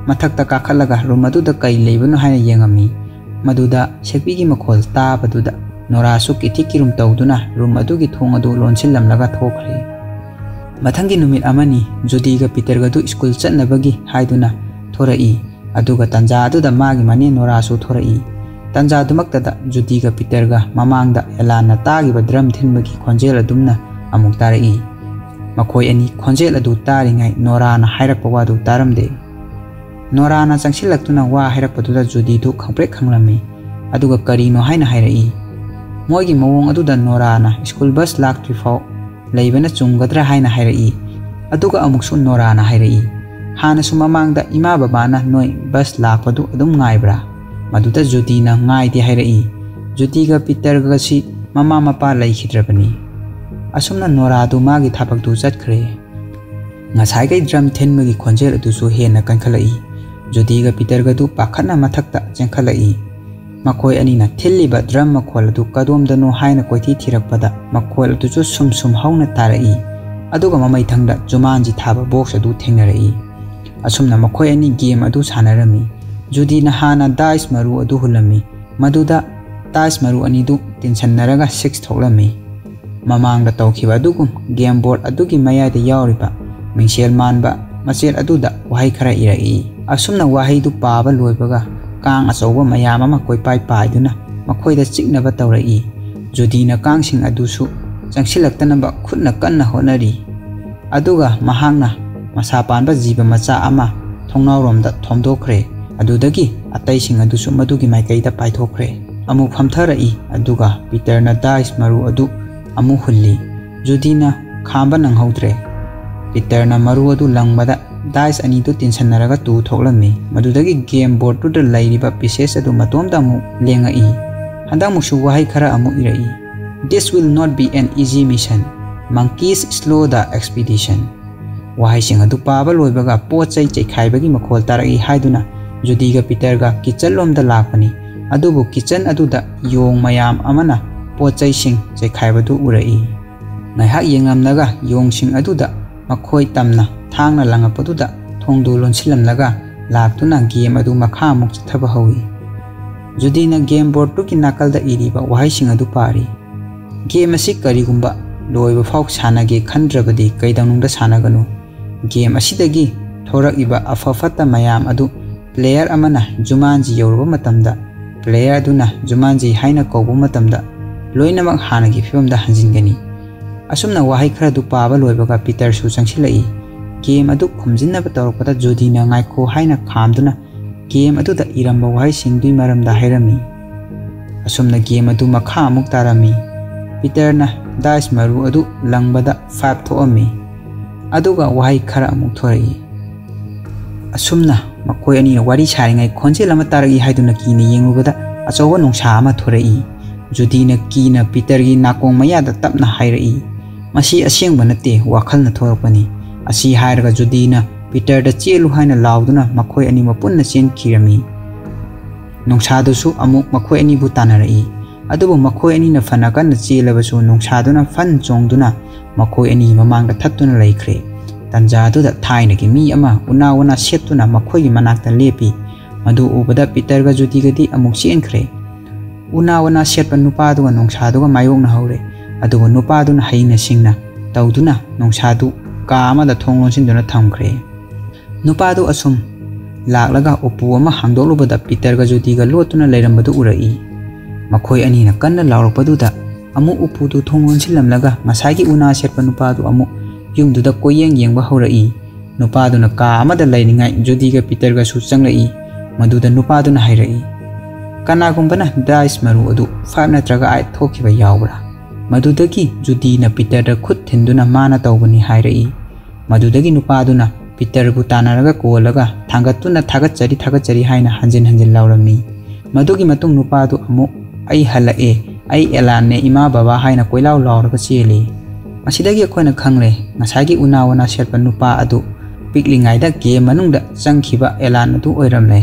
ꯃꯊꯛꯇ ꯀꯥꯈꯠꯂꯒ ꯔꯨꯝ ꯑꯗꯨꯗ ꯀꯩ ꯂꯩꯕꯅꯣ ꯍꯥꯏꯅ ꯌꯦꯡꯉꯝꯃꯤ꯫ ꯃꯗꯨꯗ ꯁꯦꯛꯄꯤꯒꯤ ꯃꯈꯣꯜ ꯇꯥꯕꯗꯨꯗ ꯅꯣꯔꯥꯁꯨ ꯀꯤꯊꯤ ꯀꯤꯔꯨꯝ ꯇꯧꯗꯨꯅ ꯔꯨꯝ ꯑꯗꯨꯒꯤ ꯊꯣꯡ ꯑꯗꯨ ꯂꯣꯟꯁꯤꯜꯂꯝꯂꯒ ꯊꯣꯛꯈ꯭ꯔꯦ꯫ ꯃꯊꯪꯒꯤ ꯅꯨꯃꯤꯠ ꯑꯃꯅꯤ꯫ ꯖꯨꯗꯤꯒ ꯄꯤꯇꯔꯒꯗꯨ ꯁ꯭ꯀꯨꯜ ꯆꯠꯅꯕꯒꯤ ꯍꯥꯏꯗꯨꯅ ꯊꯣꯔꯛꯏ꯫ ꯑꯗꯨꯒ ꯇꯟꯖꯥ ꯑꯗꯨꯗ ꯃꯥꯒꯤ ꯃꯅꯦ ꯅꯣꯔꯥꯁꯨ ꯊꯣꯔꯛꯏ꯫ ꯇꯟꯖꯥꯗꯨꯃꯛꯇꯗ ꯖꯨꯗꯤꯒ ꯄꯤꯇꯔꯒ ꯃꯃꯥꯡꯗ ꯑꯦꯂꯥꯟꯅ ꯇꯥꯈꯤꯕ ꯗ꯭ꯔꯝ ꯊꯤꯟꯕꯒꯤ ꯈꯣꯟꯖꯦꯜ ꯑꯗꯨꯝꯅ ꯑꯃꯨꯛ ꯇꯥꯔꯛꯏ꯫ ꯃꯈꯣꯏ ꯑꯅꯤ ꯈꯣꯟꯖꯦꯜ ꯑꯗꯨ ꯇꯥꯔꯤꯉꯩ ꯅꯣꯔꯥꯅ ꯍꯥꯏꯔꯛꯄ ꯋꯥꯗꯨ ꯇꯥꯔꯝꯗꯦ꯫ ꯅꯣꯔꯥꯅ ꯆꯪꯁꯤꯜꯂꯛꯇꯨꯅ ꯋꯥ ꯍꯥꯏꯔꯛꯄꯗꯨꯗ ꯖꯨꯗꯤꯗꯨ ꯈꯪꯄ꯭ꯔꯦꯛ ꯈꯪꯂꯝꯃꯤ꯫ ꯑꯗꯨꯒ ꯀꯔꯤꯅꯣ ꯍꯥꯏꯅ ꯍꯥꯏꯔꯛꯏ꯫ ꯃꯣꯏꯒꯤ ꯃꯑꯣꯡ ꯑꯗꯨꯗ ꯅꯣꯔꯥꯅ ꯁ꯭ꯀꯨꯜ ꯕꯁ ꯂꯥꯛꯇ꯭ꯔꯤꯐꯥꯎ ꯂꯩꯕꯅ ꯆꯨꯝꯒꯗ꯭ꯔꯥ ꯍꯥꯏꯅ ꯍꯥꯏꯔꯛꯏ꯫ ꯑꯗꯨꯒ ꯑꯃꯨꯛꯁꯨ ꯅꯣꯔꯥꯅ ꯍꯥꯏꯔꯛꯏ, "ꯍꯥꯟꯅꯁꯨ ꯃꯃꯥꯡꯗ ꯏꯃꯥ ꯕꯕꯥꯅ ꯅꯣꯏ ꯕꯁ ꯂꯥꯛꯄꯗꯨ ꯑꯗꯨꯝ ꯉꯥꯏꯕ꯭ꯔꯥ?" ꯃꯗꯨꯗ ꯖꯨꯗꯤꯅ ꯉꯥꯏꯗꯦ ꯍꯥꯏꯔꯛꯏ꯫ ꯖꯨꯗꯤꯒ ꯄꯤꯇꯔꯒꯁꯤ ꯃꯃꯥ ꯃꯄꯥ ꯂꯩꯈꯤꯗ꯭ꯔꯕꯅꯤ꯫ ꯑꯁꯨꯝꯅ ꯅꯣꯔꯥꯗꯨ ꯃꯥꯒꯤ ꯊꯕꯛꯇꯨ ꯆꯠꯈ꯭ꯔꯦ꯫ ꯉꯁꯥꯏꯈꯩ ꯗ꯭ꯔꯝ ꯊꯤꯟꯕꯒꯤ ꯈꯣꯟꯖꯦꯜ ꯑꯗꯨꯁꯨ ꯍꯦꯟꯅ ꯀꯟꯈꯠꯂꯛꯏ꯫ ꯖꯨꯗꯤꯒ ꯄꯤꯇꯔꯒꯗꯨ ꯄꯥꯈꯠꯅ ꯃꯊꯛꯇ ꯆꯦꯟꯈꯠꯂꯛꯏ꯫ ꯃꯈꯣꯏ ꯑꯅꯤꯅ ꯊꯤꯜꯂꯤꯕ ꯗ꯭ꯔꯝ ꯃꯈꯣꯜ ꯑꯗꯨ ꯀꯗꯣꯝꯗꯅꯣ ꯍꯥꯏꯅ ꯀꯣꯏꯊꯤ ꯊꯤꯔꯛꯄꯗ ꯃꯈꯣꯜ ꯑꯗꯨꯁꯨ ꯁꯨꯝ ꯁꯨꯝ ꯍꯧꯅ ꯇꯥꯔꯛꯏ꯫ ꯑꯗꯨꯒ ꯃꯃꯩꯊꯪꯗ ꯖꯨꯃꯥꯟꯖꯤ ꯊꯥꯕ ꯕꯣꯛꯁ ꯑꯗꯨ ꯊꯦꯡꯅꯔꯛꯏ꯫ ꯑꯁꯨꯝꯅ ꯃꯈꯣꯏ ꯑꯅꯤ ꯒꯦꯝ ꯑꯗꯨ ꯁꯥꯟꯅꯔꯝꯃꯤ꯫ ꯖꯨꯗꯤꯅ ꯍꯥꯟꯅ ꯗꯥꯏꯁ ꯃꯔꯨ ꯑꯗꯨ ꯍꯨꯜꯂꯝꯃꯤ꯫ ꯃꯗꯨꯗ ꯗꯥꯏꯁ ꯃꯔꯨ ꯑꯅꯤꯗꯨ ꯇꯤꯟꯁꯟꯅꯔꯒ ꯁꯤꯛꯁ ꯊꯣꯛꯂꯝꯃꯤ꯫ ꯃꯃꯥꯡꯗ ꯇꯧꯈꯤꯕ ꯑꯗꯨꯒꯨꯝ ꯒꯦꯝ ꯕꯣꯔꯗ ꯑꯗꯨꯒꯤ ꯃꯌꯥꯏꯗ ꯌꯥꯎꯔꯤꯕ ꯃꯤꯡꯁꯦꯜ ꯃꯥꯟꯕ ꯃꯆꯦꯠ ꯑꯗꯨꯗ ꯋꯥꯍꯩ ꯈꯔ ꯏꯔꯛꯏ꯫ ꯑꯁꯨꯝꯅ ꯋꯥꯍꯩꯗꯨ ꯄꯥꯕ ꯂꯣꯏꯕꯒ ꯀꯥꯡ ꯑꯆꯧꯕ ꯃꯌꯥꯝ ꯑꯃ ꯀꯣꯏꯄꯥꯏ ꯄꯥꯏꯗꯨꯅ ꯃꯈꯣꯏꯗ ꯆꯤꯛꯅꯕ ꯇꯧꯔꯛꯏ꯫ ꯖꯨꯗꯤꯅ ꯀꯥꯡꯁꯤꯡ ꯑꯗꯨꯁꯨ ꯆꯪꯁꯤꯜꯂꯛꯇꯅꯕ ꯈꯨꯠꯅ ꯀꯟꯅ ꯍꯣꯠꯅꯔꯤ꯫ ꯑꯗꯨꯒ ꯃꯍꯥꯛꯅ ꯃꯁꯥ ꯄꯥꯟꯕ ꯖꯤꯕ ꯃꯆꯥ ꯑꯃ ꯊꯣꯡꯅꯥꯎꯔꯣꯝꯗ ꯊꯣꯝꯗꯣꯛꯈ꯭ꯔꯦ꯫ ꯑꯗꯨꯗꯒꯤ ꯑꯇꯩꯁꯤꯡ ꯑꯗꯨꯁꯨ ꯃꯗꯨꯒꯤ ꯃꯥꯏꯀꯩꯗ ꯄꯥꯏꯊꯣꯛꯈ꯭ꯔꯦ꯫ ꯑꯃꯨꯛ ꯐꯝꯊꯔꯛꯏ, ꯑꯗꯨꯒ ꯄꯤꯇꯔꯅ ꯗꯥꯏꯁ ꯃꯔꯨ ꯑꯗꯨ ꯑꯃꯨꯛ ꯍꯨꯜꯂꯤ꯫ ꯖꯨꯗꯤꯅ ꯈꯥꯝꯕ ꯅꯪꯍꯧꯗ꯭ꯔꯦ꯫ ꯄꯤꯇꯔꯅ ꯃꯔꯨ ꯑꯗꯨ ꯂꯪꯕꯗ dice ꯑꯅꯤꯗꯨ ꯇꯤꯟꯁꯟꯅꯔꯒ two ꯊꯣꯛꯂꯝꯃꯤ꯫ ꯃꯗꯨꯗꯒꯤ game boardꯇꯨꯗ ꯂꯩꯔꯤꯕ pieces ꯑꯗꯨ ꯃꯇꯣꯝꯇ ꯑꯃꯨꯛ ꯂꯦꯡꯉꯛꯏ꯫ ꯍꯟꯗꯛꯃꯨꯛꯁꯨ ꯋꯥꯍꯩ ꯈꯔ ꯑꯃꯨꯛ ꯏꯔꯛꯏ: "This will not be an easy mission. Monkeys slow the expedition." ꯋꯥꯍꯩꯁꯤꯡ ꯑꯗꯨ ꯄꯥꯕ ꯂꯣꯏꯕꯒ ꯄꯣꯠ ꯆꯩ ꯆꯩꯈꯥꯏꯕꯒꯤ ꯃꯈꯣꯜ ꯇꯥꯔꯛꯏ ꯍꯥꯏꯗꯨꯅ ꯖꯨꯗꯤꯒ ꯄꯤꯇꯔꯒ kitchen ꯂꯣꯝꯗ ꯂꯥꯛꯄꯅꯤ꯫ ꯑꯗꯨꯕꯨ kitchen ꯑꯗꯨꯗ ꯌꯣꯡ ꯃꯌꯥꯝ ꯑꯃꯅ ꯄꯣꯠ ꯆꯩꯁꯤꯡ ꯆꯩꯈꯥꯏꯕꯗꯨ ꯎꯔꯛꯏ꯫ ꯉꯥꯏꯍꯥꯛ ꯌꯦꯡꯂꯝꯂꯒ ꯌꯣꯡꯁꯤꯡ ꯑꯗꯨꯗ ꯃꯈꯣꯏ ꯇꯝꯅ ꯊꯥꯡꯅ ꯂꯪꯉꯛꯄꯗꯨꯗ ꯊꯣꯡꯗꯨ ꯂꯣꯟꯁꯤꯜꯂꯝꯂꯒ ꯂꯥꯛꯇꯨꯅ game ꯑꯗꯨ ꯃꯈꯥ ꯑꯃꯨꯛ ꯆꯠꯊꯕ ꯍꯧꯏ꯫ ꯖꯨꯗꯤꯅ game boardꯇꯨꯒꯤ ꯅꯥꯀꯜꯗ ꯏꯔꯤꯕ ꯋꯥꯍꯩꯁꯤꯡ ꯑꯗꯨ ꯄꯥꯔꯤ꯫ "Game ꯑꯁꯤ ꯀꯔꯤꯒꯨꯝꯕ ꯂꯣꯏꯕ ꯐꯥꯎ ꯁꯥꯟꯅꯒꯦ ꯈꯟꯗ꯭ꯔꯕꯗꯤ ꯀꯩꯗꯧꯅꯨꯡꯗ ꯁꯥꯟꯅꯒꯅꯨ꯫ Game ꯑꯁꯤꯗꯒꯤ ꯊꯣꯔꯛꯏꯕ ꯑꯐ ꯐꯠꯇ ꯃꯌꯥꯝ ꯑꯗꯨ player ꯑꯃꯅ ꯖꯨꯃꯥꯟꯖꯤ ꯌꯧꯔꯕ ꯃꯇꯝꯗ, player ꯑꯗꯨꯅ ꯖꯨꯃꯥꯟꯖꯤ ꯍꯥꯏꯅ ꯀꯧꯕ ꯃꯇꯝꯗ, ꯂꯣꯏꯅꯃꯛ ꯍꯥꯟꯅꯒꯤ ꯐꯤꯕꯝꯗ ꯍꯟꯖꯤꯟꯒꯅꯤ꯫" ꯑꯁꯨꯝꯅ ꯋꯥꯍꯩ ꯈꯔꯗꯨ ꯄꯥꯕ ꯂꯣꯏꯕꯒ ꯄꯤꯇꯔꯁꯨ ꯆꯪꯁꯤꯜꯂꯛꯏ꯫ Game ꯑꯗꯨ ꯈꯨꯝꯖꯤꯟꯅꯕ ꯇꯧꯔꯛꯄꯗ ꯖꯨꯗꯤꯅ "ꯉꯥꯏꯈꯣ" ꯍꯥꯏꯅ ꯈꯥꯝꯗꯨꯅ game ꯑꯗꯨꯗ ꯏꯔꯝꯕ ꯋꯥꯍꯩꯁꯤꯡꯗꯨꯒꯤ ꯃꯔꯝꯗ ꯍꯥꯏꯔꯝꯃꯤ꯫ ꯑꯁꯨꯝꯅ game ꯑꯗꯨ ꯃꯈꯥ ꯑꯃꯨꯛ ꯇꯥꯔꯝꯃꯤ꯫ ꯄꯤꯇꯔꯅ dice ꯃꯔꯨ ꯑꯗꯨ ꯂꯪꯕꯗ five ꯊꯣꯛꯑꯝꯃꯤ꯫ ꯑꯗꯨꯒ ꯋꯥꯍꯩ ꯈꯔ ꯑꯃꯨꯛ ꯊꯣꯔꯛꯏ꯫ ꯑꯁꯨꯝꯅ ꯃꯈꯣꯏ ꯑꯅꯤꯅ ꯋꯥꯔꯤ ꯁꯥꯔꯤꯉꯩ ꯈꯣꯟꯖꯦꯜ ꯑꯃ ꯇꯥꯔꯛꯏ ꯍꯥꯏꯗꯨꯅ ꯀꯤꯅ ꯌꯦꯡꯂꯨꯕꯗ ꯑꯆꯧꯕ ꯅꯣꯡꯁꯥ ꯑꯃ ꯊꯣꯔꯛꯏ꯫ ꯖꯨꯗꯤꯅ ꯀꯤꯅ ꯄꯤꯇꯔꯒꯤ ꯅꯥꯀꯣꯡ ꯃꯌꯥꯗ ꯇꯞꯅ ꯍꯥꯏꯔꯛꯏ, "ꯃꯁꯤ ꯑꯁꯦꯡꯕ ꯅꯠꯇꯦ, ꯋꯥꯈꯜꯅ ꯊꯣꯔꯛꯄꯅꯤ꯫" ꯑꯁꯤ ꯍꯥꯏꯔꯒ ꯖꯨꯗꯤꯅ ꯄꯤꯇꯔꯗ "ꯆꯦꯜꯂꯨ" ꯍꯥꯏꯅ ꯂꯥꯎꯗꯨꯅ ꯃꯈꯣꯏ ꯑꯅꯤꯃꯛ ꯄꯨꯟꯅ ꯆꯦꯟꯈꯤꯔꯝꯃꯤ꯫ ꯅꯣꯡꯁꯥꯗꯨꯁꯨ ꯑꯃꯨꯛ ꯃꯈꯣꯏ ꯑꯅꯤꯕꯨ ꯇꯥꯟꯅꯔꯛꯏ꯫ ꯑꯗꯨꯕꯨ ꯃꯈꯣꯏ ꯑꯅꯤꯅ ꯐꯅ ꯀꯟꯅ ꯆꯦꯜꯂꯕꯁꯨ ꯅꯣꯡꯁꯥꯗꯨꯅ ꯐꯟ ꯆꯣꯡꯗꯨꯅ ꯃꯈꯣꯏ ꯑꯅꯤꯒꯤ ꯃꯃꯥꯡꯗ ꯊꯠꯇꯨꯅ ꯂꯩꯈ꯭ꯔꯦ꯫ ꯇꯟꯖꯥꯗꯨꯗ ꯊꯥꯏꯅꯒꯤ ꯃꯤ ꯑꯃ ꯎꯅꯥ ꯋꯥꯅꯥ ꯁꯦꯠꯇꯨꯅ ꯃꯈꯣꯏꯒꯤ ꯃꯅꯥꯛꯇ ꯂꯦꯞꯄꯤ꯫ ꯃꯗꯨ ꯎꯕꯗ ꯄꯤꯇꯔꯒ ꯖꯨꯗꯤꯒꯗꯤ ꯑꯃꯨꯛ ꯆꯦꯟꯈ꯭ꯔꯦ꯫ ꯎꯅꯥ ꯋꯥꯅꯥ ꯁꯦꯠꯄ ꯅꯨꯄꯥꯗꯨꯒ ꯅꯣꯡꯁꯥꯗꯨꯒ ꯃꯥꯌꯣꯛꯅꯍꯧꯔꯦ꯫ ꯑꯗꯨꯕꯨ ꯅꯨꯄꯥꯗꯨꯅ ꯍꯩꯅ ꯁꯤꯡꯅ ꯇꯧꯗꯨꯅ ꯅꯣꯡꯁꯥꯗꯨ ꯀꯥ ꯑꯃꯗ ꯊꯣꯡ ꯂꯣꯟꯁꯤꯟꯗꯨꯅ ꯊꯝꯈ꯭ꯔꯦ꯫ ꯅꯨꯄꯥꯗꯨ ꯑꯁꯨꯝ ꯂꯥꯛꯂꯒ ꯎꯄꯨ ꯑꯃ ꯍꯥꯡꯗꯣꯛꯂꯨꯕꯗ ꯄꯤꯇꯔꯒ ꯖꯨꯗꯤꯒ ꯂꯣꯠꯇꯨꯅ ꯂꯩꯔꯝꯕꯗꯨ ꯎꯔꯛꯏ꯫ ꯃꯈꯣꯏ ꯑꯅꯤꯅ ꯀꯟꯅ ꯂꯥꯎꯔꯛꯄꯗꯨꯗ ꯑꯃꯨꯛ ꯎꯄꯨꯗꯨ ꯊꯣꯡ ꯂꯣꯟꯁꯤꯜꯂꯝꯂꯒ ꯉꯁꯥꯏꯒꯤ ꯎꯅꯥ ꯁꯦꯠꯄ ꯅꯨꯄꯥꯗꯨ ꯑꯃꯨꯛ ꯌꯨꯝꯗꯨꯗ ꯀꯣꯏꯌꯦꯡ ꯌꯦꯡꯕ ꯍꯧꯔꯛꯏ꯫ ꯅꯨꯄꯥꯗꯨꯅ ꯀꯥ ꯑꯃꯗ ꯂꯩꯔꯤꯉꯩ ꯖꯨꯗꯤꯒ ꯄꯤꯇꯔꯒꯁꯨ ꯆꯪꯂꯛꯏ꯫ ꯃꯗꯨꯗ ꯅꯨꯄꯥꯗꯨꯅ ꯍꯥꯏꯔꯛꯏ, "ꯀꯅꯥꯒꯨꯝꯕꯅ dice ꯃꯔꯨ ꯑꯗꯨ five ꯅꯠꯇ꯭ꯔꯒ eight ꯊꯣꯛꯈꯤꯕ ꯌꯥꯎꯕ꯭ꯔꯥ?" ꯃꯗꯨꯗꯒꯤ ꯖꯨꯗꯤꯅ ꯄꯤꯇꯔꯗ ꯈꯨꯠ ꯊꯤꯟꯗꯨꯅ ꯃꯥꯅ ꯇꯧꯕꯅꯤ ꯍꯥꯏꯔꯛꯏ꯫ ꯃꯗꯨꯗꯒꯤ ꯅꯨꯄꯥꯗꯨꯅ ꯄꯤꯇꯔꯕꯨ ꯇꯥꯟꯅꯔꯒ ꯀꯣꯜꯂꯒ ꯊꯥꯡꯒꯠꯇꯨꯅ "ꯊꯥꯒꯠꯆꯔꯤ, ꯊꯥꯒꯠꯆꯔꯤ" ꯍꯥꯏꯅ ꯍꯟꯖꯤꯟ ꯍꯟꯖꯤꯟ ꯂꯥꯎꯔꯝꯃꯤ꯫ ꯃꯗꯨꯒꯤ ꯃꯇꯨꯡ ꯅꯨꯄꯥꯗꯨ ꯑꯃꯨꯛ "ꯑꯩ ꯍꯜꯂꯛꯑꯦ, ꯑꯩ ꯑꯦꯂꯥꯟꯅꯦ, ꯏꯃꯥ ꯕꯕꯥ" ꯍꯥꯏꯅ ꯀꯣꯏꯂꯥꯎ ꯂꯥꯎꯔꯒ ꯆꯦꯜꯂꯤ꯫ ꯃꯁꯤꯗꯒꯤ ꯑꯩꯈꯣꯏꯅ ꯈꯪꯂꯦ, ꯉꯁꯥꯏꯒꯤ ꯎꯅꯥ ꯋꯥꯅꯥ ꯁꯦꯠꯄ ꯅꯨꯄꯥ ꯑꯗꯨ ꯄꯤꯛꯂꯤꯉꯩꯗ ꯒꯦꯝ ꯃꯅꯨꯡꯗ ꯆꯪꯈꯤꯕ ꯑꯦꯂꯥꯟ ꯑꯗꯨ ꯑꯣꯏꯔꯝꯂꯦ꯫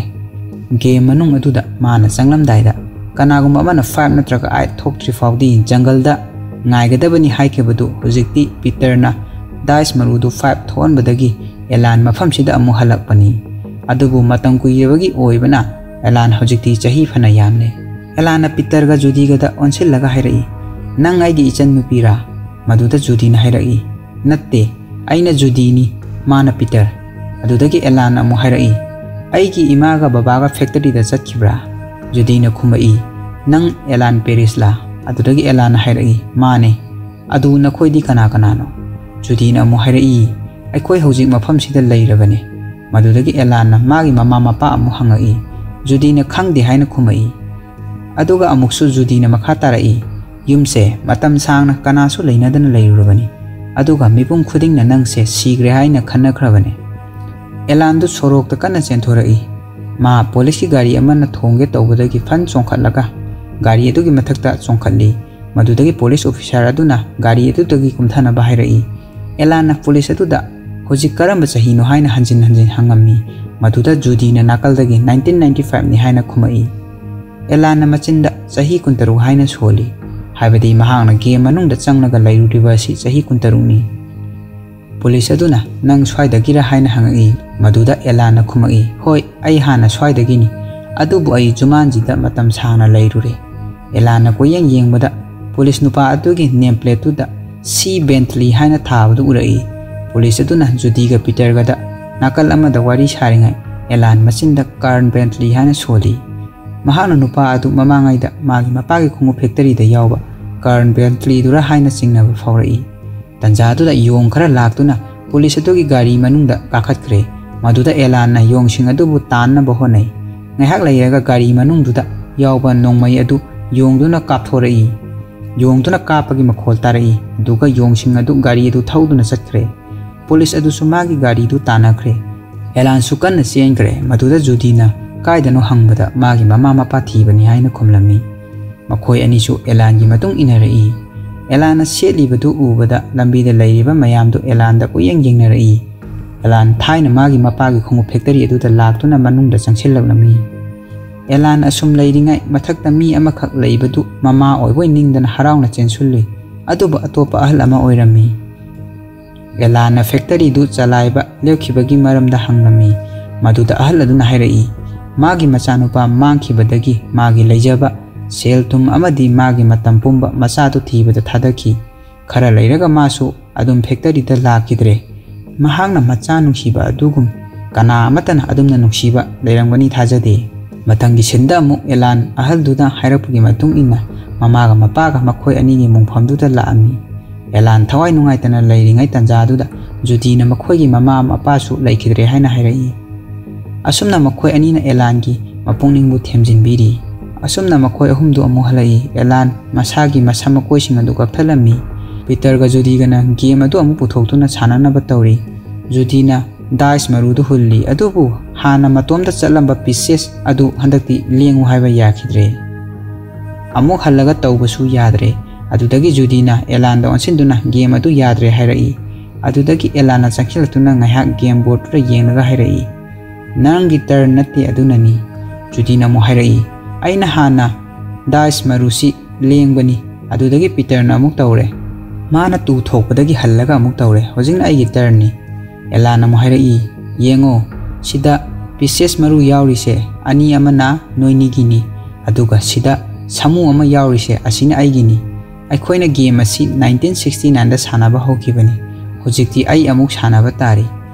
ꯒꯦꯝ ꯃꯅꯨꯡ ꯑꯗꯨꯗ ꯃꯥꯅ ꯆꯪꯂꯝꯗꯥꯏꯗ ꯀꯅꯥꯒꯨꯝꯕ ꯑꯃꯅ ꯐꯥꯏꯚ ꯅꯠꯇ꯭ꯔꯒ ꯑꯩꯠ ꯊꯣꯛꯇ꯭ꯔꯤ ꯐꯥꯎꯗꯤ ꯖꯪꯒꯜꯗ ꯉꯥꯏꯒꯗꯕꯅꯤ ꯍꯥꯏꯈꯤꯕꯗꯨ ꯍꯧꯖꯤꯛꯇꯤ ꯄꯤꯇꯔꯅ ꯗꯥꯏꯁ ꯃꯔꯨꯗꯨ ꯐꯥꯏꯚ ꯊꯣꯛꯍꯟꯕꯗꯒꯤ ꯑꯦꯂꯥꯟ ꯃꯐꯝꯁꯤꯗ ꯑꯃꯨꯛ ꯍꯜꯂꯛꯄꯅꯤ꯫ ꯑꯗꯨꯕꯨ ꯃꯇꯝ ꯀꯨꯏꯔꯕꯒꯤ ꯑꯣꯏꯕꯅ ꯑꯦꯂꯥꯟ ꯍꯧꯖꯤꯛꯇꯤ ꯆꯍꯤ ꯐꯅ ꯌꯥꯝꯂꯦ꯫ ꯑꯦꯂꯥꯟꯅ ꯄꯤꯇꯔꯒ ꯖꯨꯗꯤꯒꯗ ꯑꯣꯟꯁꯤꯜꯂꯒ ꯍꯥꯏꯔꯛꯏ, "ꯅꯪ ꯑꯩꯒꯤ ꯏꯆꯟ ꯅꯨꯄꯤꯔꯥ?" ꯃꯗꯨꯗ ꯖꯨꯗꯤꯅ ꯍꯥꯏꯔꯛꯏ, "ꯅꯠꯇꯦ, ꯑꯩꯅ ꯖꯨꯗꯤꯅꯤ, ꯃꯥꯅ ꯄꯤꯇꯔ꯫" ꯑꯗꯨꯗꯒꯤ ꯑꯦꯂꯥꯟꯅ ꯑꯃꯨꯛ ꯍꯥꯏꯔꯛꯏ, "ꯑꯩꯒꯤ ꯏꯃꯥꯒ ꯕꯕꯥꯒ ꯐꯦꯛꯇꯔꯤꯗ ꯆꯠꯈꯤꯕ꯭ꯔꯥ?" ꯖꯨꯗꯤꯅ ꯈꯨꯝꯃꯛꯏ, "ꯅꯪ ꯑꯦꯂꯥꯟ ꯄꯦꯔꯤꯁꯂꯥ?" ꯑꯗꯨꯗꯒꯤ ꯑꯦꯂꯥꯟꯅ ꯍꯥꯏꯔꯛꯏ, "ꯃꯥꯅꯦ꯫ ꯑꯗꯨ ꯅꯈꯣꯏꯗꯤ ꯀꯅꯥ ꯀꯅꯥꯅꯣ?" ꯖꯨꯗꯤꯅ ꯑꯃꯨꯛ ꯍꯥꯏꯔꯛꯏ, "ꯑꯩꯈꯣꯏ ꯍꯧꯖꯤꯛ ꯃꯐꯝꯁꯤꯗ ꯂꯩꯔꯕꯅꯦ꯫" ꯃꯗꯨꯗꯒꯤ ꯑꯦꯂꯥꯟꯅ ꯃꯥꯒꯤ ꯃꯃꯥ ꯃꯄꯥ ꯑꯃꯨꯛ ꯍꯪꯉꯛꯏ꯫ ꯖꯨꯗꯤꯅ "ꯈꯪꯗꯦ" ꯍꯥꯏꯅ ꯈꯨꯝꯃꯛꯏ꯫ ꯑꯗꯨꯒ ꯑꯃꯨꯛꯁꯨ ꯖꯨꯗꯤꯅ ꯃꯈꯥ ꯇꯥꯔꯛꯏ, "ꯌꯨꯝꯁꯦ ꯃꯇꯝ ꯁꯥꯡꯅ ꯀꯅꯥꯁꯨ ꯂꯩꯅꯗꯅ ꯂꯩꯔꯨꯔꯕꯅꯤ, ꯑꯗꯨꯒ ꯃꯤꯄꯨꯝ ꯈꯨꯗꯤꯡꯅ ꯅꯪꯁꯦ ꯁꯤꯈ꯭ꯔꯦ ꯍꯥꯏꯅ ꯈꯟꯅꯈ꯭ꯔꯕꯅꯦ꯫" ꯑꯦꯂꯥꯟꯗꯨ ꯁꯣꯔꯣꯛꯇ ꯀꯟꯅ ꯆꯦꯟꯊꯣꯔꯛꯏ꯫ ꯃꯥ ꯄꯨꯂꯤꯁꯀꯤ ꯒꯥꯔꯤ ꯑꯃꯅ ꯊꯣꯡꯒꯦ ꯇꯧꯕꯗꯒꯤ ꯐꯟ ꯆꯣꯡꯈꯠꯂꯒ ꯒꯥꯔꯤ ꯑꯗꯨꯒꯤ ꯃꯊꯛꯇ ꯆꯣꯡꯈꯠꯂꯤ꯫ ꯃꯗꯨꯗꯒꯤ ꯄꯨꯂꯤꯁ ꯑꯣꯐꯤꯁꯥꯔ ꯑꯗꯨꯅ ꯒꯥꯔꯤ ꯑꯗꯨꯗꯒꯤ ꯀꯨꯝꯊꯅꯕ ꯍꯥꯏꯔꯛꯏ꯫ ꯑꯦꯂꯥꯟꯅ ꯄꯨꯂꯤꯁ ꯑꯗꯨꯗ "ꯍꯧꯖꯤꯛ ꯀꯔꯝꯕ ꯆꯍꯤꯅꯣ?" ꯍꯥꯏꯅ ꯍꯟꯖꯤꯟ ꯍꯟꯖꯤꯟ ꯍꯪꯉꯝꯃꯤ꯫ ꯃꯗꯨꯗ ꯖꯨꯗꯤꯅ ꯅꯥꯀꯜꯗꯒꯤ "ꯅꯥꯏꯟꯇꯤꯟ ꯅꯥꯏꯟꯇꯤ ꯐꯥꯏꯚꯅꯤ" ꯍꯥꯏꯅ ꯈꯨꯝꯃꯛꯏ꯫ ꯑꯦꯂꯥꯟꯅ ꯃꯆꯤꯟꯗ "ꯆꯍꯤ ꯀꯨꯟꯇꯔꯨꯛ" ꯍꯥꯏꯅ ꯁꯣꯜꯂꯤ, ꯍꯥꯏꯕꯗꯤ ꯃꯍꯥꯛꯅ ꯒꯦꯝ ꯃꯅꯨꯡꯗ ꯆꯪꯂꯒ ꯂꯩꯔꯨꯔꯤꯕ ꯑꯁꯤ ꯆꯍꯤ ꯀꯨꯟꯇꯔꯨꯛꯅꯤ꯫ ꯄꯨꯂꯤꯁ ꯑꯗꯨꯅ, "ꯅꯪ ꯁ꯭ꯋꯥꯏꯗꯒꯤꯔ?" ꯍꯥꯏꯅ ꯍꯪꯉꯛꯏ꯫ ꯃꯗꯨꯗ ꯑꯦꯂꯥꯟꯅ ꯈꯨꯝꯃꯛꯏ, "ꯍꯣꯏ, ꯑꯩ ꯍꯥꯟꯅ ꯁ꯭ꯋꯥꯏꯗꯒꯤꯅꯤ, ꯑꯗꯨꯕꯨ ꯑꯩ ꯖꯨꯃꯥꯟꯖꯤꯗ ꯃꯇꯝ ꯁꯥꯡꯅ ꯂꯩꯔꯨꯔꯦ꯫" ꯑꯦꯂꯥꯟꯅ ꯀꯣꯏꯌꯦꯡ ꯌꯦꯡꯕꯗ ꯄꯨꯂꯤꯁ ꯅꯨꯄꯥ ꯑꯗꯨꯒꯤ ꯅꯦꯝ ꯄ꯭ꯂꯦꯠꯇꯨꯗ "ꯁꯤ ꯕꯦꯟꯇꯂꯤ" ꯍꯥꯏꯅ ꯊꯥꯕꯗꯨ ꯎꯔꯛꯏ꯫ ꯄꯨꯂꯤꯁ ꯑꯗꯨꯅ ꯖꯨꯗꯤꯒ ꯄꯤꯇꯔꯒꯗ ꯅꯥꯀꯜ ꯑꯃꯗ ꯋꯥꯔꯤ ꯁꯥꯔꯤꯉꯩ ꯑꯦꯂꯥꯟ ꯃꯆꯤꯟꯗ "ꯀꯥꯔꯟ ꯕꯦꯟꯇꯂꯤ" ꯍꯥꯏꯅ ꯁꯣꯜꯂꯤ꯫ ꯃꯍꯥꯛꯅ ꯅꯨꯄꯥ ꯑꯗꯨ ꯃꯃꯥꯡꯉꯩꯗ ꯃꯥꯒꯤ ꯃꯄꯥꯒꯤ ꯈꯣꯡꯎꯞ ꯐꯦꯛꯇꯔꯤꯗ ꯌꯥꯎꯕ ꯀꯥꯔꯟ ꯕꯦꯟꯇꯂꯤꯗꯨꯔ ꯍꯥꯏꯅ ꯆꯤꯡꯅꯕ ꯐꯥꯎꯔꯛꯏ꯫ ꯇꯟꯖꯥꯗꯨꯗ ꯌꯣꯡ ꯈꯔ ꯂꯥꯛꯇꯨꯅ ꯄꯨꯂꯤꯁ ꯑꯗꯨꯒꯤ ꯒꯥꯔꯤ ꯃꯅꯨꯡꯗ ꯀꯥꯈꯠꯈ꯭ꯔꯦ꯫ ꯃꯗꯨꯗ ꯑꯦꯂꯥꯟꯅ ꯌꯣꯡꯁꯤꯡ ꯑꯗꯨꯕꯨ ꯇꯥꯟꯅꯕ ꯍꯣꯠꯅꯩ꯫ ꯉꯥꯏꯍꯥꯛ ꯂꯩꯔꯒ ꯒꯥꯔꯤ ꯃꯅꯨꯡꯗꯨꯗ ꯌꯥꯎꯕ ꯅꯣꯡꯃꯩ ꯑꯗꯨ ꯌꯣꯡꯗꯨꯅ ꯀꯥꯞꯊꯣꯔꯛꯏ꯫ ꯌꯣꯡꯗꯨꯅ ꯀꯥꯞꯄꯒꯤ ꯃꯈꯣꯜ ꯇꯥꯔꯛꯏ꯫ ꯑꯗꯨꯒ ꯌꯣꯡꯁꯤꯡ ꯑꯗꯨ ꯒꯥꯔꯤ ꯑꯗꯨ ꯊꯧꯗꯨꯅ ꯆꯠꯈ꯭ꯔꯦ꯫ ꯄꯨꯂꯤꯁ ꯑꯗꯨꯁꯨ ꯃꯥꯒꯤ ꯒꯥꯔꯤꯗꯨ ꯇꯥꯟꯅꯈ꯭ꯔꯦ꯫ ꯑꯦꯂꯥꯟꯁꯨ ꯀꯟꯅ ꯆꯦꯟꯈ꯭ꯔꯦ꯫ ꯃꯗꯨꯗ ꯖꯨꯗꯤꯅ ꯀꯥꯏꯗꯅꯣ ꯍꯪꯕꯗ ꯃꯥꯒꯤ ꯃꯃꯥ ꯃꯄꯥ ꯊꯤꯕꯅꯤ ꯍꯥꯏꯅ ꯈꯨꯝꯂꯝꯃꯤ꯫ ꯃꯈꯣꯏ ꯑꯅꯤꯁꯨ ꯑꯦꯂꯥꯟꯒꯤ ꯃꯇꯨꯡ ꯏꯟꯅꯔꯛꯏ꯫ ꯑꯦꯂꯥꯟꯅ ꯁꯦꯠꯂꯤꯕꯗꯨ ꯎꯕꯗ ꯂꯝꯕꯤꯗ ꯂꯩꯔꯤꯕ ꯃꯌꯥꯝꯗꯨ ꯑꯦꯂꯥꯟꯗ ꯀꯣꯏꯌꯦꯡ ꯌꯦꯡꯅꯔꯛꯏ꯫ ꯑꯦꯂꯥꯟ ꯊꯥꯏꯅ ꯃꯥꯒꯤ ꯃꯄꯥꯒꯤ ꯈꯣꯡꯎꯞ ꯐꯦꯛꯇꯔꯤ ꯑꯗꯨꯗ ꯂꯥꯛꯇꯨꯅ ꯃꯅꯨꯡꯗ ꯆꯪꯁꯤꯜꯂꯛꯂꯝꯃꯤ꯫ ꯑꯦꯂꯥꯟ ꯑꯁꯨꯝ ꯂꯩꯔꯤꯉꯩ ꯃꯊꯛꯇ ꯃꯤ ꯑꯃꯈꯛ ꯂꯩꯕꯗꯨ ꯃꯃꯥ ꯑꯣꯏꯕꯣꯏ ꯅꯤꯡꯗꯅ ꯍꯔꯥꯎꯅ ꯆꯦꯟꯁꯤꯜꯂꯨꯏ꯫ ꯑꯗꯨꯕꯨ ꯑꯇꯣꯞꯄ ꯑꯍꯜ ꯑꯃ ꯑꯣꯏꯔꯝꯃꯤ꯫ ꯑꯦꯂꯥꯟꯅ ꯐꯦꯛꯇꯔꯤꯗꯨ ꯆꯂꯥꯏꯕ ꯂꯦꯞꯈꯤꯕꯒꯤ ꯃꯔꯝꯗ ꯍꯪꯂꯝꯃꯤ꯫ ꯃꯗꯨꯗ ꯑꯍꯜ ꯑꯗꯨꯅ ꯍꯥꯏꯔꯛꯏ, ꯃꯥꯒꯤ ꯃꯆꯥꯅꯨꯄꯥ ꯃꯥꯡꯈꯤꯕꯗꯒꯤ ꯃꯥꯒꯤ ꯂꯩꯖꯕ, ꯁꯦꯜ ꯊꯨꯝ ꯑꯃꯗꯤ ꯃꯥꯒꯤ ꯃꯇꯝ ꯄꯨꯝꯕ ꯃꯆꯥꯗꯨ ꯊꯤꯕꯗ ꯊꯥꯗꯈꯤ꯫ ꯈꯔ ꯂꯩꯔꯒ ꯃꯥꯁꯨ ꯑꯗꯨꯝ ꯐꯦꯛꯇꯔꯤꯗ ꯂꯥꯛꯈꯤꯗ꯭ꯔꯦ꯫ ꯃꯍꯥꯛꯅ ꯃꯆꯥ ꯅꯨꯡꯁꯤꯕ ꯑꯗꯨꯒꯨꯝ ꯀꯅꯥ ꯑꯃꯠꯇꯅ ꯑꯗꯨꯝꯅ ꯅꯨꯡꯁꯤꯕ ꯂꯩꯔꯝꯒꯅꯤ ꯊꯥꯖꯗꯦ꯫ ꯃꯊꯪꯒꯤ ꯁꯤꯟꯗ ꯑꯃꯨꯛ ꯑꯦꯂꯥꯟ ꯑꯍꯜꯗꯨꯅ ꯍꯥꯏꯔꯛꯄꯒꯤ ꯃꯇꯨꯡ ꯏꯟꯅ ꯃꯃꯥꯒ ꯃꯄꯥꯒ ꯃꯈꯣꯏ ꯑꯅꯤꯒꯤ ꯃꯣꯡꯐꯝꯗꯨꯗ ꯂꯥꯛꯑꯝꯃꯤ꯫ ꯑꯦꯂꯥꯟ ꯊꯋꯥꯏ ꯅꯨꯡꯉꯥꯏꯇꯅ ꯂꯩꯔꯤꯉꯩ ꯇꯥꯟꯖꯥꯗꯨꯗ ꯖꯨꯗꯤꯅ ꯃꯈꯣꯏꯒꯤ ꯃꯃꯥ ꯃꯄꯥꯁꯨ ꯂꯩꯈꯤꯗ꯭ꯔꯦ ꯍꯥꯏꯅ ꯍꯥꯏꯔꯛꯏ꯫ ꯑꯁꯨꯝꯅ ꯃꯈꯣꯏ ꯑꯅꯤꯅ ꯑꯦꯂꯥꯟꯒꯤ ꯃꯄꯨꯛꯅꯤꯡꯕꯨ ꯊꯦꯝꯖꯤꯟꯕꯤꯔꯤ꯫ ꯑꯁꯨꯝꯅ ꯃꯈꯣꯏ ꯑꯍꯨꯝꯗꯨ ꯑꯃꯨꯛ ꯍꯜꯂꯛꯏ꯫ ꯑꯦꯂꯥꯟ ꯃꯁꯥꯒꯤ ꯃꯁꯝ ꯃꯀꯣꯏꯁꯤꯡ ꯑꯗꯨ ꯀꯛꯊꯠꯂꯝꯃꯤ꯫ ꯄꯤꯇꯔꯒ ꯖꯨꯗꯤꯒꯅ ꯒꯦꯝ ꯑꯗꯨ ꯑꯃꯨꯛ ꯄꯨꯊꯣꯛꯇꯨꯅ ꯁꯥꯟꯅꯅꯕ ꯇꯧꯔꯤ꯫ ꯖꯨꯗꯤꯅ ꯗꯥꯏꯁ ꯃꯔꯨꯗꯨ ꯍꯨꯜꯂꯤ, ꯑꯗꯨꯕꯨ ꯍꯥꯟꯅ ꯃꯇꯣꯝꯇ ꯆꯠꯂꯝꯕ ꯄꯤꯁꯦꯁ ꯑꯗꯨ ꯍꯟꯗꯛꯇꯤ ꯂꯦꯡꯉꯨ ꯍꯥꯏꯕ ꯌꯥꯈꯤꯗ꯭ꯔꯦ꯫ ꯑꯃꯨꯛ ꯍꯜꯂꯒ ꯇꯧꯕꯁꯨ ꯌꯥꯗ꯭ꯔꯦ꯫ ꯑꯗꯨꯗꯒꯤ ꯖꯨꯗꯤꯅ ꯑꯦꯂꯥꯟꯗ ꯑꯣꯟꯁꯤꯟꯗꯨꯅ ꯒꯦꯝ ꯑꯗꯨ ꯌꯥꯗ꯭ꯔꯦ ꯍꯥꯏꯔꯛꯏ꯫ ꯑꯗꯨꯗꯒꯤ ꯑꯦꯂꯥꯟꯅ ꯆꯪꯁꯤꯜꯂꯛꯇꯨꯅ ꯉꯥꯏꯍꯥꯛ ꯒꯦꯝ ꯕꯣꯔꯗꯇꯨꯗ ꯌꯦꯡꯂꯒ ꯍꯥꯏꯔꯛꯏ, "ꯅꯪꯒꯤ ꯇꯔꯟ ꯅꯠꯇꯦ, ꯑꯗꯨꯅꯅꯤ꯫" ꯖꯨꯗꯤꯅ ꯑꯃꯨꯛ ꯍꯥꯏꯔꯛꯏ, "ꯑꯩꯅ ꯍꯥꯟꯅ ꯗꯥꯏꯁ ꯃꯔꯨꯁꯤ ꯂꯦꯡꯕꯅꯤ, ꯑꯗꯨꯗꯒꯤ ꯄꯤꯇꯔꯅ ꯑꯃꯨꯛ ꯇꯧꯔꯦ꯫ ꯃꯥꯅ ꯇꯨ ꯊꯣꯛꯄꯗꯒꯤ ꯍꯜꯂꯒ ꯑꯃꯨꯛ ꯇꯧꯔꯦ꯫ ꯍꯧꯖꯤꯛꯅ ꯑꯩꯒꯤ ꯇꯔꯟꯅꯤ꯫" ꯑꯦꯂꯥꯟ ꯑꯃꯨꯛ ꯍꯥꯏꯔꯛꯏ, "ꯌꯦꯡꯉꯣ, ꯁꯤꯗ ꯄꯤꯁꯦꯁ ꯃꯔꯨ ꯌꯥꯎꯔꯤꯁꯦ ꯑꯅꯤ ꯑꯃꯅ ꯅꯣꯏꯅꯤꯒꯤꯅꯤ, ꯑꯗꯨꯒ ꯁꯤꯗ ꯁꯥꯃꯨ ꯑꯃ ꯌꯥꯎꯔꯤꯁꯦ ꯑꯁꯤꯅ ꯑꯩꯒꯤꯅꯤ꯫ ꯑꯩꯈꯣꯏꯅ ꯒꯦꯝ ꯑꯁꯤ ꯅꯥꯏꯟꯇꯤꯟ ꯁꯤꯛꯁꯇꯤ ꯅꯥꯏꯟꯗ ꯁꯥꯟꯅꯕ ꯍꯧꯈꯤꯕꯅꯤ꯫ ꯍꯧꯖꯤꯛꯇꯤ ꯑꯩ ꯑꯃꯨꯛ ꯁꯥꯟꯅꯕ ꯇꯥꯔꯤ꯫"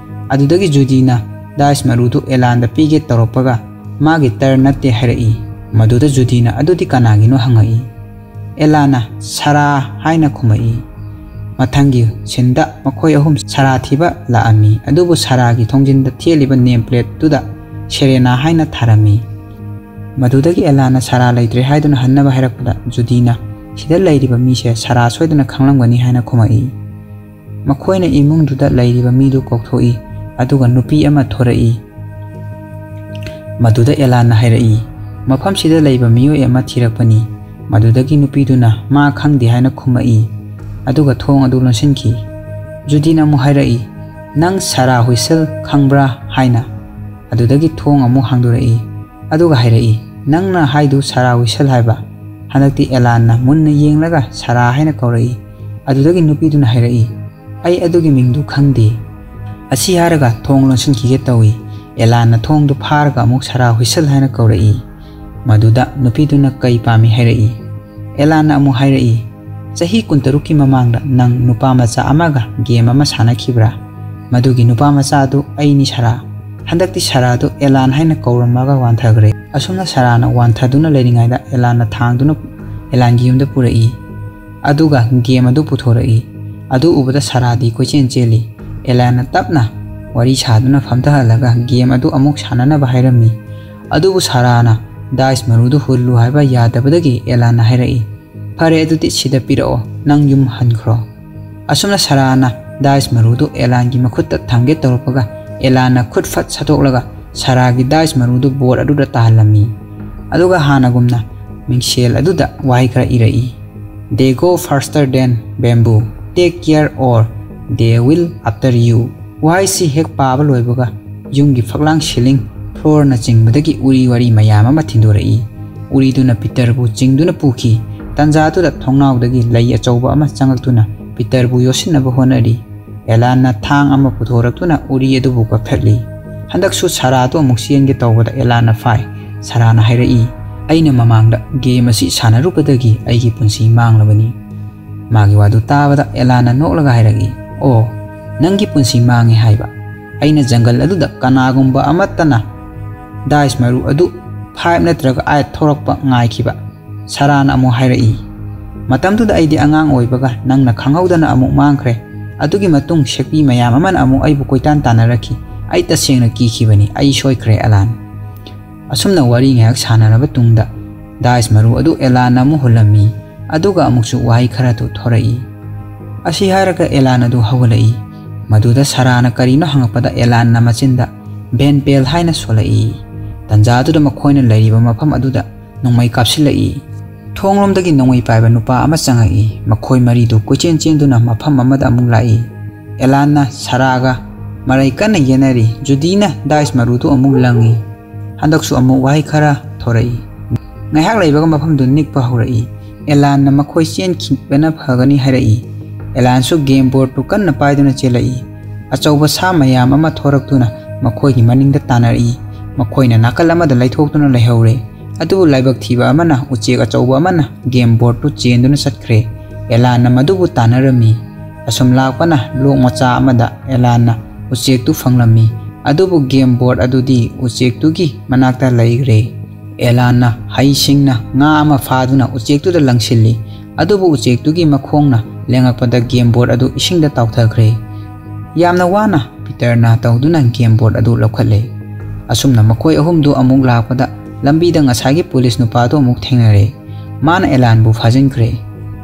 ꯑꯗꯨꯗꯒꯤ ꯖꯨꯗꯤꯅ ꯗꯥꯏꯁ ꯃꯔꯨꯗꯨ ꯑꯦꯂꯥꯟꯗ ꯄꯤꯒꯦ ꯇꯧꯔꯛꯄꯒ ꯃꯥꯒꯤ ꯇꯔꯟ ꯅꯠꯇꯦ ꯍꯥꯏꯔꯛꯏ꯫ ꯃꯗꯨꯗ ꯖꯨꯗꯤꯅ, "ꯑꯗꯨꯗꯤ ꯀꯅꯥꯒꯤꯅꯣ?" ꯍꯪꯉꯛꯏ꯫ ꯑꯦꯂꯥꯟꯅ, "ꯁꯥꯔꯥ" ꯍꯥꯏꯅ ꯈꯨꯝꯃꯛꯏ꯫ ꯃꯊꯪꯒꯤ ꯁꯤꯟꯗ ꯃꯈꯣꯏ ꯑꯍꯨꯝ ꯁꯥꯔꯥ ꯊꯤꯕ ꯂꯥꯛꯑꯝꯃꯤ, ꯑꯗꯨꯕꯨ ꯁꯥꯔꯥꯒꯤ ꯊꯣꯡꯖꯤꯟꯗ ꯊꯦꯠꯂꯤꯕ ꯅꯦꯝ ꯄ꯭ꯂꯦꯠꯇꯨꯗ ꯁꯦꯔꯦꯅꯥ ꯍꯥꯏꯅ ꯊꯥꯔꯝꯃꯤ꯫ ꯃꯗꯨꯗꯒꯤ ꯑꯦꯂꯥꯟꯅ ꯁꯥꯔꯥ ꯂꯩꯇ꯭ꯔꯦ ꯍꯥꯏꯗꯨꯅ ꯍꯟꯅꯕ ꯍꯥꯏꯔꯛꯄꯗ ꯖꯨꯗꯤꯅ, "ꯁꯤꯗ ꯂꯩꯔꯤꯕ ꯃꯤꯁꯦ ꯁꯥꯔꯥ ꯁꯣꯏꯗꯅ ꯈꯪꯂꯝꯒꯅꯤ" ꯍꯥꯏꯅ ꯈꯨꯝꯃꯛꯏ꯫ ꯃꯈꯣꯏꯅ ꯏꯃꯨꯡꯗꯨꯗ ꯂꯩꯔꯤꯕ ꯃꯤꯗꯨ ꯀꯧꯊꯣꯛꯏ, ꯑꯗꯨꯒ ꯅꯨꯄꯤ ꯑꯃ ꯊꯣꯔꯛꯏ꯫ ꯃꯗꯨꯗ ꯑꯦꯂꯥꯟꯅ ꯍꯥꯏꯔꯛꯏ, "ꯃꯐꯝꯁꯤꯗ ꯂꯩꯕ ꯃꯤꯑꯣꯏ ꯑꯃ ꯊꯤꯔꯛꯄꯅꯤ"꯫ ꯃꯗꯨꯗꯒꯤ ꯅꯨꯄꯤꯗꯨꯅ ꯃꯥ ꯈꯪꯗꯦ ꯍꯥꯏꯅ ꯈꯨꯝꯃꯛꯏ, ꯑꯗꯨꯒ ꯊꯣꯡ ꯑꯗꯨ ꯂꯣꯟꯁꯤꯟꯈꯤ꯫ ꯖꯨꯗꯤꯅ ꯑꯃꯨꯛ ꯍꯥꯏꯔꯛꯏ, "ꯅꯪ ꯁꯥꯔꯥ ꯍꯨꯏꯁꯦꯜ ꯈꯪꯕ꯭ꯔꯥ?" ꯍꯥꯏꯅ꯫ ꯑꯗꯨꯗꯒꯤ ꯊꯣꯡ ꯑꯃꯨꯛ ꯍꯥꯡꯗꯣꯔꯛꯏ, ꯑꯗꯨꯒ ꯍꯥꯏꯔꯛꯏ, "ꯅꯪꯅ ꯍꯥꯏꯗꯨ ꯁꯥꯔꯥ ꯍꯨꯏꯁꯦꯜ ꯍꯥꯏꯕ?" ꯍꯟꯗꯛꯇꯤ ꯑꯦꯂꯥꯟꯅ ꯃꯨꯟꯅ ꯌꯦꯡꯂꯒ ꯁꯥꯔꯥ ꯍꯥꯏꯅ ꯀꯧꯔꯛꯏ꯫ ꯑꯗꯨꯗꯒꯤ ꯅꯨꯄꯤꯗꯨꯅ ꯍꯥꯏꯔꯛꯏ, "ꯑꯩ ꯑꯗꯨꯒꯤ ꯃꯤꯡꯗꯨ ꯈꯪꯗꯦ"꯫ ꯑꯁꯤ ꯍꯥꯏꯔꯒ ꯊꯣꯡ ꯂꯣꯟꯁꯤꯟꯈꯤꯒꯦ ꯇꯧꯏ꯫ ꯑꯦꯂꯥꯟꯅ ꯊꯣꯡꯗꯨ ꯐꯥꯔꯒ ꯑꯃꯨꯛ ꯁꯥꯔꯥ ꯍꯨꯏꯁꯦꯜ ꯍꯥꯏꯅ ꯀꯧꯔꯛꯏ꯫ ꯃꯗꯨꯗ ꯅꯨꯄꯤꯗꯨꯅ ꯀꯩ ꯄꯥꯝꯃꯤ ꯍꯥꯏꯔꯛꯏ꯫ ꯑꯦꯂꯥꯟꯅ ꯑꯃꯨꯛ ꯍꯥꯏꯔꯛꯏ, "ꯆꯍꯤ ꯀꯨꯟꯇꯔꯨꯛꯀꯤ ꯃꯃꯥꯡꯗ ꯅꯪ ꯅꯨꯄꯥ ꯃꯆꯥ ꯑꯃꯒ ꯒꯦꯝ ꯑꯃ ꯁꯥꯟꯅꯈꯤꯕ꯭ꯔꯥ? ꯃꯗꯨꯒꯤ ꯅꯨꯄꯥ ꯃꯆꯥ ꯑꯗꯨ ꯑꯩꯅꯤ ꯁꯥꯔꯥ"꯫ ꯍꯟꯗꯛꯇꯤ ꯁꯥꯔꯥꯗꯨ ꯑꯦꯂꯥꯟ ꯍꯥꯏꯅ ꯀꯧꯔꯝꯃꯒ ꯋꯥꯟꯊꯈ꯭ꯔꯦ꯫ ꯑꯁꯨꯝꯅ ꯁꯥꯔꯥꯅ ꯋꯥꯟꯊꯗꯨꯅ ꯂꯩꯔꯤꯉꯩꯗ ꯑꯦꯂꯥꯟꯅ ꯊꯥꯡꯗꯨꯅ ꯑꯦꯂꯥꯟꯒꯤ ꯌꯨꯝꯗ ꯄꯨꯔꯛꯏ꯫ ꯑꯗꯨꯒ ꯒꯦꯝ ꯑꯗꯨ ꯄꯨꯊꯣꯔꯛꯏ꯫ ꯑꯗꯨ ꯎꯕꯗ ꯁꯥꯔꯥꯗꯤ ꯀꯣꯏꯆꯦꯟ ꯆꯦꯜꯂꯤ꯫ ꯑꯦꯂꯥꯟꯅ ꯇꯞꯅ ꯋꯥꯔꯤ ꯁꯥꯗꯨꯅ ꯐꯝꯊꯍꯜꯂꯒ ꯒꯦꯝ ꯑꯗꯨ ꯑꯃꯨꯛ ꯁꯥꯟꯅꯅꯕ ꯍꯥꯏꯔꯝꯃꯤ꯫ ꯑꯗꯨꯕꯨ ꯁꯥꯔꯥꯅ ꯗꯥꯏꯁ ꯃꯔꯨꯗꯨ ꯍꯨꯜꯂꯨ ꯍꯥꯏꯕ ꯌꯥꯗꯕꯗꯒꯤ ꯑꯦꯂꯥꯟꯅ ꯍꯥꯏꯔꯛꯏ, "ꯐꯔꯦ, ꯑꯗꯨꯗꯤ ꯁꯤꯗ ꯄꯤꯔꯛꯑꯣ, ꯅꯪ ꯌꯨꯝ ꯍꯟꯈ꯭ꯔꯣ"꯫ ꯑꯁꯨꯝꯅ ꯁꯥꯔꯥꯅ ꯗꯥꯏꯁ ꯃꯔꯨꯗꯨ ꯑꯦꯂꯥꯟꯒꯤ ꯃꯈꯨꯠꯇ ꯊꯝꯒꯦ ꯇꯧꯔꯛꯄꯒ, ꯑꯦꯂꯥꯟꯅ ꯈꯨꯠ ꯐꯠ ꯁꯠꯇꯣꯛꯂꯒ ꯁꯥꯔꯥꯒꯤ ꯗꯥꯏꯁ ꯃꯔꯨꯗꯨ ꯕꯣꯔꯗ ꯑꯗꯨꯗ ꯇꯥꯍꯜꯂꯝꯃꯤ꯫ ꯑꯗꯨꯒ ꯍꯥꯟꯅꯒꯨꯝꯅ ꯃꯤꯡꯁꯦꯜ ꯑꯗꯨꯗ ꯋꯥꯍꯩ ꯈꯔ ꯏꯔꯛꯏ, "They go faster than bamboo. Take care or they will after you." ꯋꯥꯍꯩꯁꯤ ꯍꯦꯛ ꯄꯥꯕ ꯂꯣꯏꯕꯒ ꯌꯨꯝꯒꯤ ꯐꯛꯂꯥꯡ, ꯁꯤꯂꯤꯡ, ꯐ꯭ꯂꯣꯔꯅꯆꯤꯡꯕꯗꯒꯤ ꯎꯔꯤ ꯋꯥꯔꯤ ꯃꯌꯥꯝ ꯑꯃ ꯊꯤꯟꯗꯣꯔꯛꯏ꯫ ꯎꯔꯤꯗꯨꯅ ꯄꯤꯇꯔꯕꯨ ꯆꯤꯡꯗꯨꯅ ꯄꯨꯈꯤ꯫ ꯇꯥꯟꯖꯥꯗꯨꯗ ꯊꯣꯡꯅꯥꯎꯗꯒꯤ ꯂꯩ ꯑꯆꯧꯕ ꯑꯃ ꯆꯪꯂꯛꯇꯨꯅ ꯄꯤꯇꯔꯕꯨ ꯌꯣꯠꯁꯤꯟꯅꯕ ꯍꯣꯠꯅꯔꯤ꯫ ꯑꯦꯂꯥꯟꯅ ꯊꯥꯡ ꯑꯃ ꯄꯨꯊꯣꯔꯛꯇꯨꯅ ꯎꯔꯤ ꯑꯗꯨꯕꯨ ꯀꯛꯊꯠꯂꯤ꯫ ꯍꯟꯗꯛꯁꯨ ꯁꯥꯔꯥꯗꯨ ꯑꯃꯨꯛ ꯆꯦꯟꯒꯦ ꯇꯧꯕꯗ ꯑꯦꯂꯥꯟꯅ ꯐꯥꯏ꯫ ꯁꯥꯔꯥꯅ ꯍꯥꯏꯔꯛꯏ, "ꯑꯩꯅ ꯃꯃꯥꯡꯗ ꯒꯦꯝ ꯑꯁꯤ ꯁꯥꯟꯅꯔꯨꯕꯗꯒꯤ ꯑꯩꯒꯤ ꯄꯨꯟꯁꯤ ꯃꯥꯡꯂꯕꯅꯤ"꯫ ꯃꯥꯒꯤ ꯋꯥꯗꯨ ꯇꯥꯕꯗ ꯑꯦꯂꯥꯟꯅ ꯅꯣꯛꯂꯒ ꯍꯥꯏꯔꯛꯏ, "ꯑꯣ, ꯅꯪꯒꯤ ꯄꯨꯟꯁꯤ ꯃꯥꯡꯉꯦ ꯍꯥꯏꯕ? ꯑꯩꯅ ꯖꯪꯒꯜ ꯑꯗꯨꯗ ꯀꯅꯥꯒꯨꯝꯕ ꯑꯃꯠꯇꯅ ꯗꯥꯏꯁ ꯃꯔꯨ ꯑꯗꯨ ꯐꯥꯏꯚ ꯅꯠꯇ꯭ꯔꯒ ꯑꯥꯏꯠ ꯊꯣꯔꯛꯄ ꯉꯥꯏꯈꯤꯕ"꯫ ꯁꯥꯔꯥꯅ ꯑꯃꯨꯛ ꯍꯥꯏꯔꯛꯏ, "ꯃꯇꯝꯗꯨꯗ ꯑꯩꯗꯤ ꯑꯉꯥꯡ ꯑꯣꯏꯕꯒ ꯅꯪꯅ ꯈꯪꯍꯧꯗꯅ ꯑꯃꯨꯛ ꯃꯥꯡꯈ꯭ꯔꯦ꯫ ꯑꯗꯨꯒꯤ ꯃꯇꯨꯡ ꯁꯦꯛꯄꯤ ꯃꯌꯥꯝ ꯑꯃꯅ ꯑꯃꯨꯛ ꯑꯩꯕꯨ ꯀꯣꯏꯇꯥꯟ ꯇꯥꯟꯅꯔꯛꯈꯤ꯫ ꯑꯩ ꯇꯁꯦꯡꯅ ꯀꯤꯈꯤꯕꯅꯤ꯫ ꯑꯩ ꯁꯣꯏꯈ꯭ꯔꯦ, ꯑꯦꯂꯥꯟ"꯫ ꯑꯁꯨꯝꯅ ꯋꯥꯔꯤ ꯉꯥꯏꯍꯥꯛ ꯁꯥꯟꯅꯔꯕ ꯇꯨꯡꯗ ꯗꯥꯏꯁ ꯃꯔꯨ ꯑꯗꯨ ꯑꯦꯂꯥꯟꯅ ꯑꯃꯨꯛ ꯍꯨꯜꯂꯝꯃꯤ꯫ ꯑꯗꯨꯒ ꯑꯃꯨꯛꯁꯨ ꯋꯥꯍꯩ ꯈꯔꯗꯨ ꯊꯣꯔꯛꯏ꯫ ꯑꯁꯤ ꯍꯥꯏꯔꯒ ꯑꯦꯂꯥꯟ ꯑꯗꯨ ꯍꯧꯒꯠꯂꯛꯏ꯫ ꯃꯗꯨꯗ ꯁꯥꯔꯥꯅ ꯀꯔꯤꯅꯣ ꯍꯪꯉꯛꯄꯗ ꯑꯦꯂꯥꯟꯅ ꯃꯆꯤꯟꯗ "ꯕꯦꯟ ꯄꯦꯜ" ꯍꯥꯏꯅ ꯁꯣꯜꯂꯛꯏ꯫ ꯇꯟꯖꯥꯗꯨꯗ ꯃꯈꯣꯏꯅ ꯂꯩꯔꯤꯕ ꯃꯐꯝ ꯑꯗꯨꯗ ꯅꯣꯡꯃꯩ ꯀꯥꯞꯁꯤꯜꯂꯛꯏ꯫ ꯊꯣꯡꯂꯣꯝꯗꯒꯤ ꯅꯣꯡꯃꯩ ꯄꯥꯏꯕ ꯅꯨꯄꯥ ꯑꯃ ꯆꯪꯉꯛꯏ꯫ ꯃꯈꯣꯏ ꯃꯔꯤꯗꯨ ꯀꯣꯏꯆꯦꯟ ꯆꯦꯟꯗꯨꯅ ꯃꯐꯝ ꯑꯃꯗ ꯑꯃꯨꯛ ꯂꯥꯛꯏ꯫ ꯑꯦꯂꯥꯟꯅ ꯁꯥꯔꯥꯒ ꯃꯔꯩ ꯀꯟꯅ ꯌꯦꯠꯅꯔꯤ꯫ ꯖꯨꯗꯤꯅ ꯗꯥꯏꯁ ꯃꯔꯨꯗꯨ ꯑꯃꯨꯛ ꯂꯪꯉꯤ꯫ ꯍꯟꯗꯛꯁꯨ ꯑꯃꯨꯛ ꯋꯥꯍꯩ ꯈꯔ ꯊꯣꯔꯛꯏ꯫ ꯉꯥꯏꯍꯥꯛ ꯂꯩꯕꯒ ꯃꯐꯝꯗꯨ ꯅꯤꯛꯄ ꯍꯧꯔꯛꯏ꯫ ꯑꯦꯂꯥꯟꯅ ꯃꯈꯣꯏ ꯆꯦꯟꯈꯤꯕꯅ ꯐꯒꯅꯤ ꯍꯥꯏꯔꯛꯏ꯫ ꯑꯦꯂꯥꯟꯁꯨ ꯒꯦꯝ ꯕꯣꯔꯗꯇꯨ ꯀꯟꯅ ꯄꯥꯏꯗꯨꯅ ꯆꯦꯜꯂꯛꯏ꯫ ꯑꯆꯧꯕ ꯁꯥ ꯃꯌꯥꯝ ꯑꯃ ꯊꯣꯔꯛꯇꯨꯅ ꯃꯈꯣꯏꯒꯤ ꯃꯅꯤꯡꯗ ꯇꯥꯟꯅꯔꯛꯏ꯫ ꯃꯈꯣꯏꯅ ꯅꯥꯀꯜ ꯑꯃꯗ ꯂꯩꯊꯣꯛꯇꯨꯅ ꯂꯩꯍꯧꯔꯦ꯫ ꯑꯗꯨꯕꯨ ꯂꯥꯏꯕꯛ ꯊꯤꯕ ꯑꯃꯅ ꯎꯆꯦꯛ ꯑꯆꯧꯕ ꯑꯃꯅ ꯒꯦꯝ ꯕꯣꯔꯗꯇꯨ ꯆꯦꯟꯗꯨꯅ ꯆꯠꯈ꯭ꯔꯦ꯫ ꯑꯦꯂꯥꯟꯅ ꯃꯗꯨꯕꯨ ꯇꯥꯟꯅꯔꯝꯃꯤ꯫ ꯑꯁꯨꯝ ꯂꯥꯛꯄꯅ ꯂꯣꯛ ꯃꯆꯥ ꯑꯃꯗ ꯑꯦꯂꯥꯟꯅ ꯎꯆꯦꯛꯇꯨ ꯐꯪꯂꯝꯃꯤ꯫ ꯑꯗꯨꯕꯨ ꯒꯦꯝ ꯕꯣꯔꯗ ꯑꯗꯨꯗꯤ ꯎꯆꯦꯛꯇꯨꯒꯤ ꯃꯅꯥꯛꯇ ꯂꯩꯈ꯭ꯔꯦ꯫ ꯑꯦꯂꯥꯟꯅ ꯍꯩꯁꯤꯡꯅ ꯉꯥ ꯑꯃ ꯐꯥꯗꯨꯅ ꯎꯆꯦꯛꯇꯨꯗ ꯂꯪꯁꯤꯜꯂꯤ꯫ ꯑꯗꯨꯕꯨ ꯎꯆꯦꯛꯇꯨꯒꯤ ꯃꯈꯣꯡꯅ ꯂꯦꯡꯉꯛꯄꯗ ꯒꯦꯝ ꯕꯣꯔꯗ ꯑꯗꯨ ꯏꯁꯤꯡꯗ ꯇꯥꯎꯊꯈ꯭ꯔꯦ꯫ ꯌꯥꯝꯅ ꯋꯥꯅ ꯄꯤꯇꯔꯅ ꯇꯧꯗꯨꯅ ꯒꯦꯝ ꯕꯣꯔꯗ ꯑꯗꯨ ꯂꯧꯈꯠꯂꯦ꯫ ꯑꯁꯨꯝꯅ ꯃꯈꯣꯏ ꯑꯍꯨꯝꯗꯨ ꯑꯃꯨꯛ ꯂꯥꯛꯄꯗ ꯂꯝꯕꯤꯗ ꯉꯁꯥꯏꯒꯤ ꯄꯨꯂꯤꯁ ꯅꯨꯄꯥꯗꯨ ꯑꯃꯨꯛ ꯊꯦꯡꯅꯔꯦ꯫ ꯃꯥꯅ ꯑꯦꯂꯥꯟꯕꯨ ꯐꯥꯖꯤꯟꯈ꯭ꯔꯦ꯫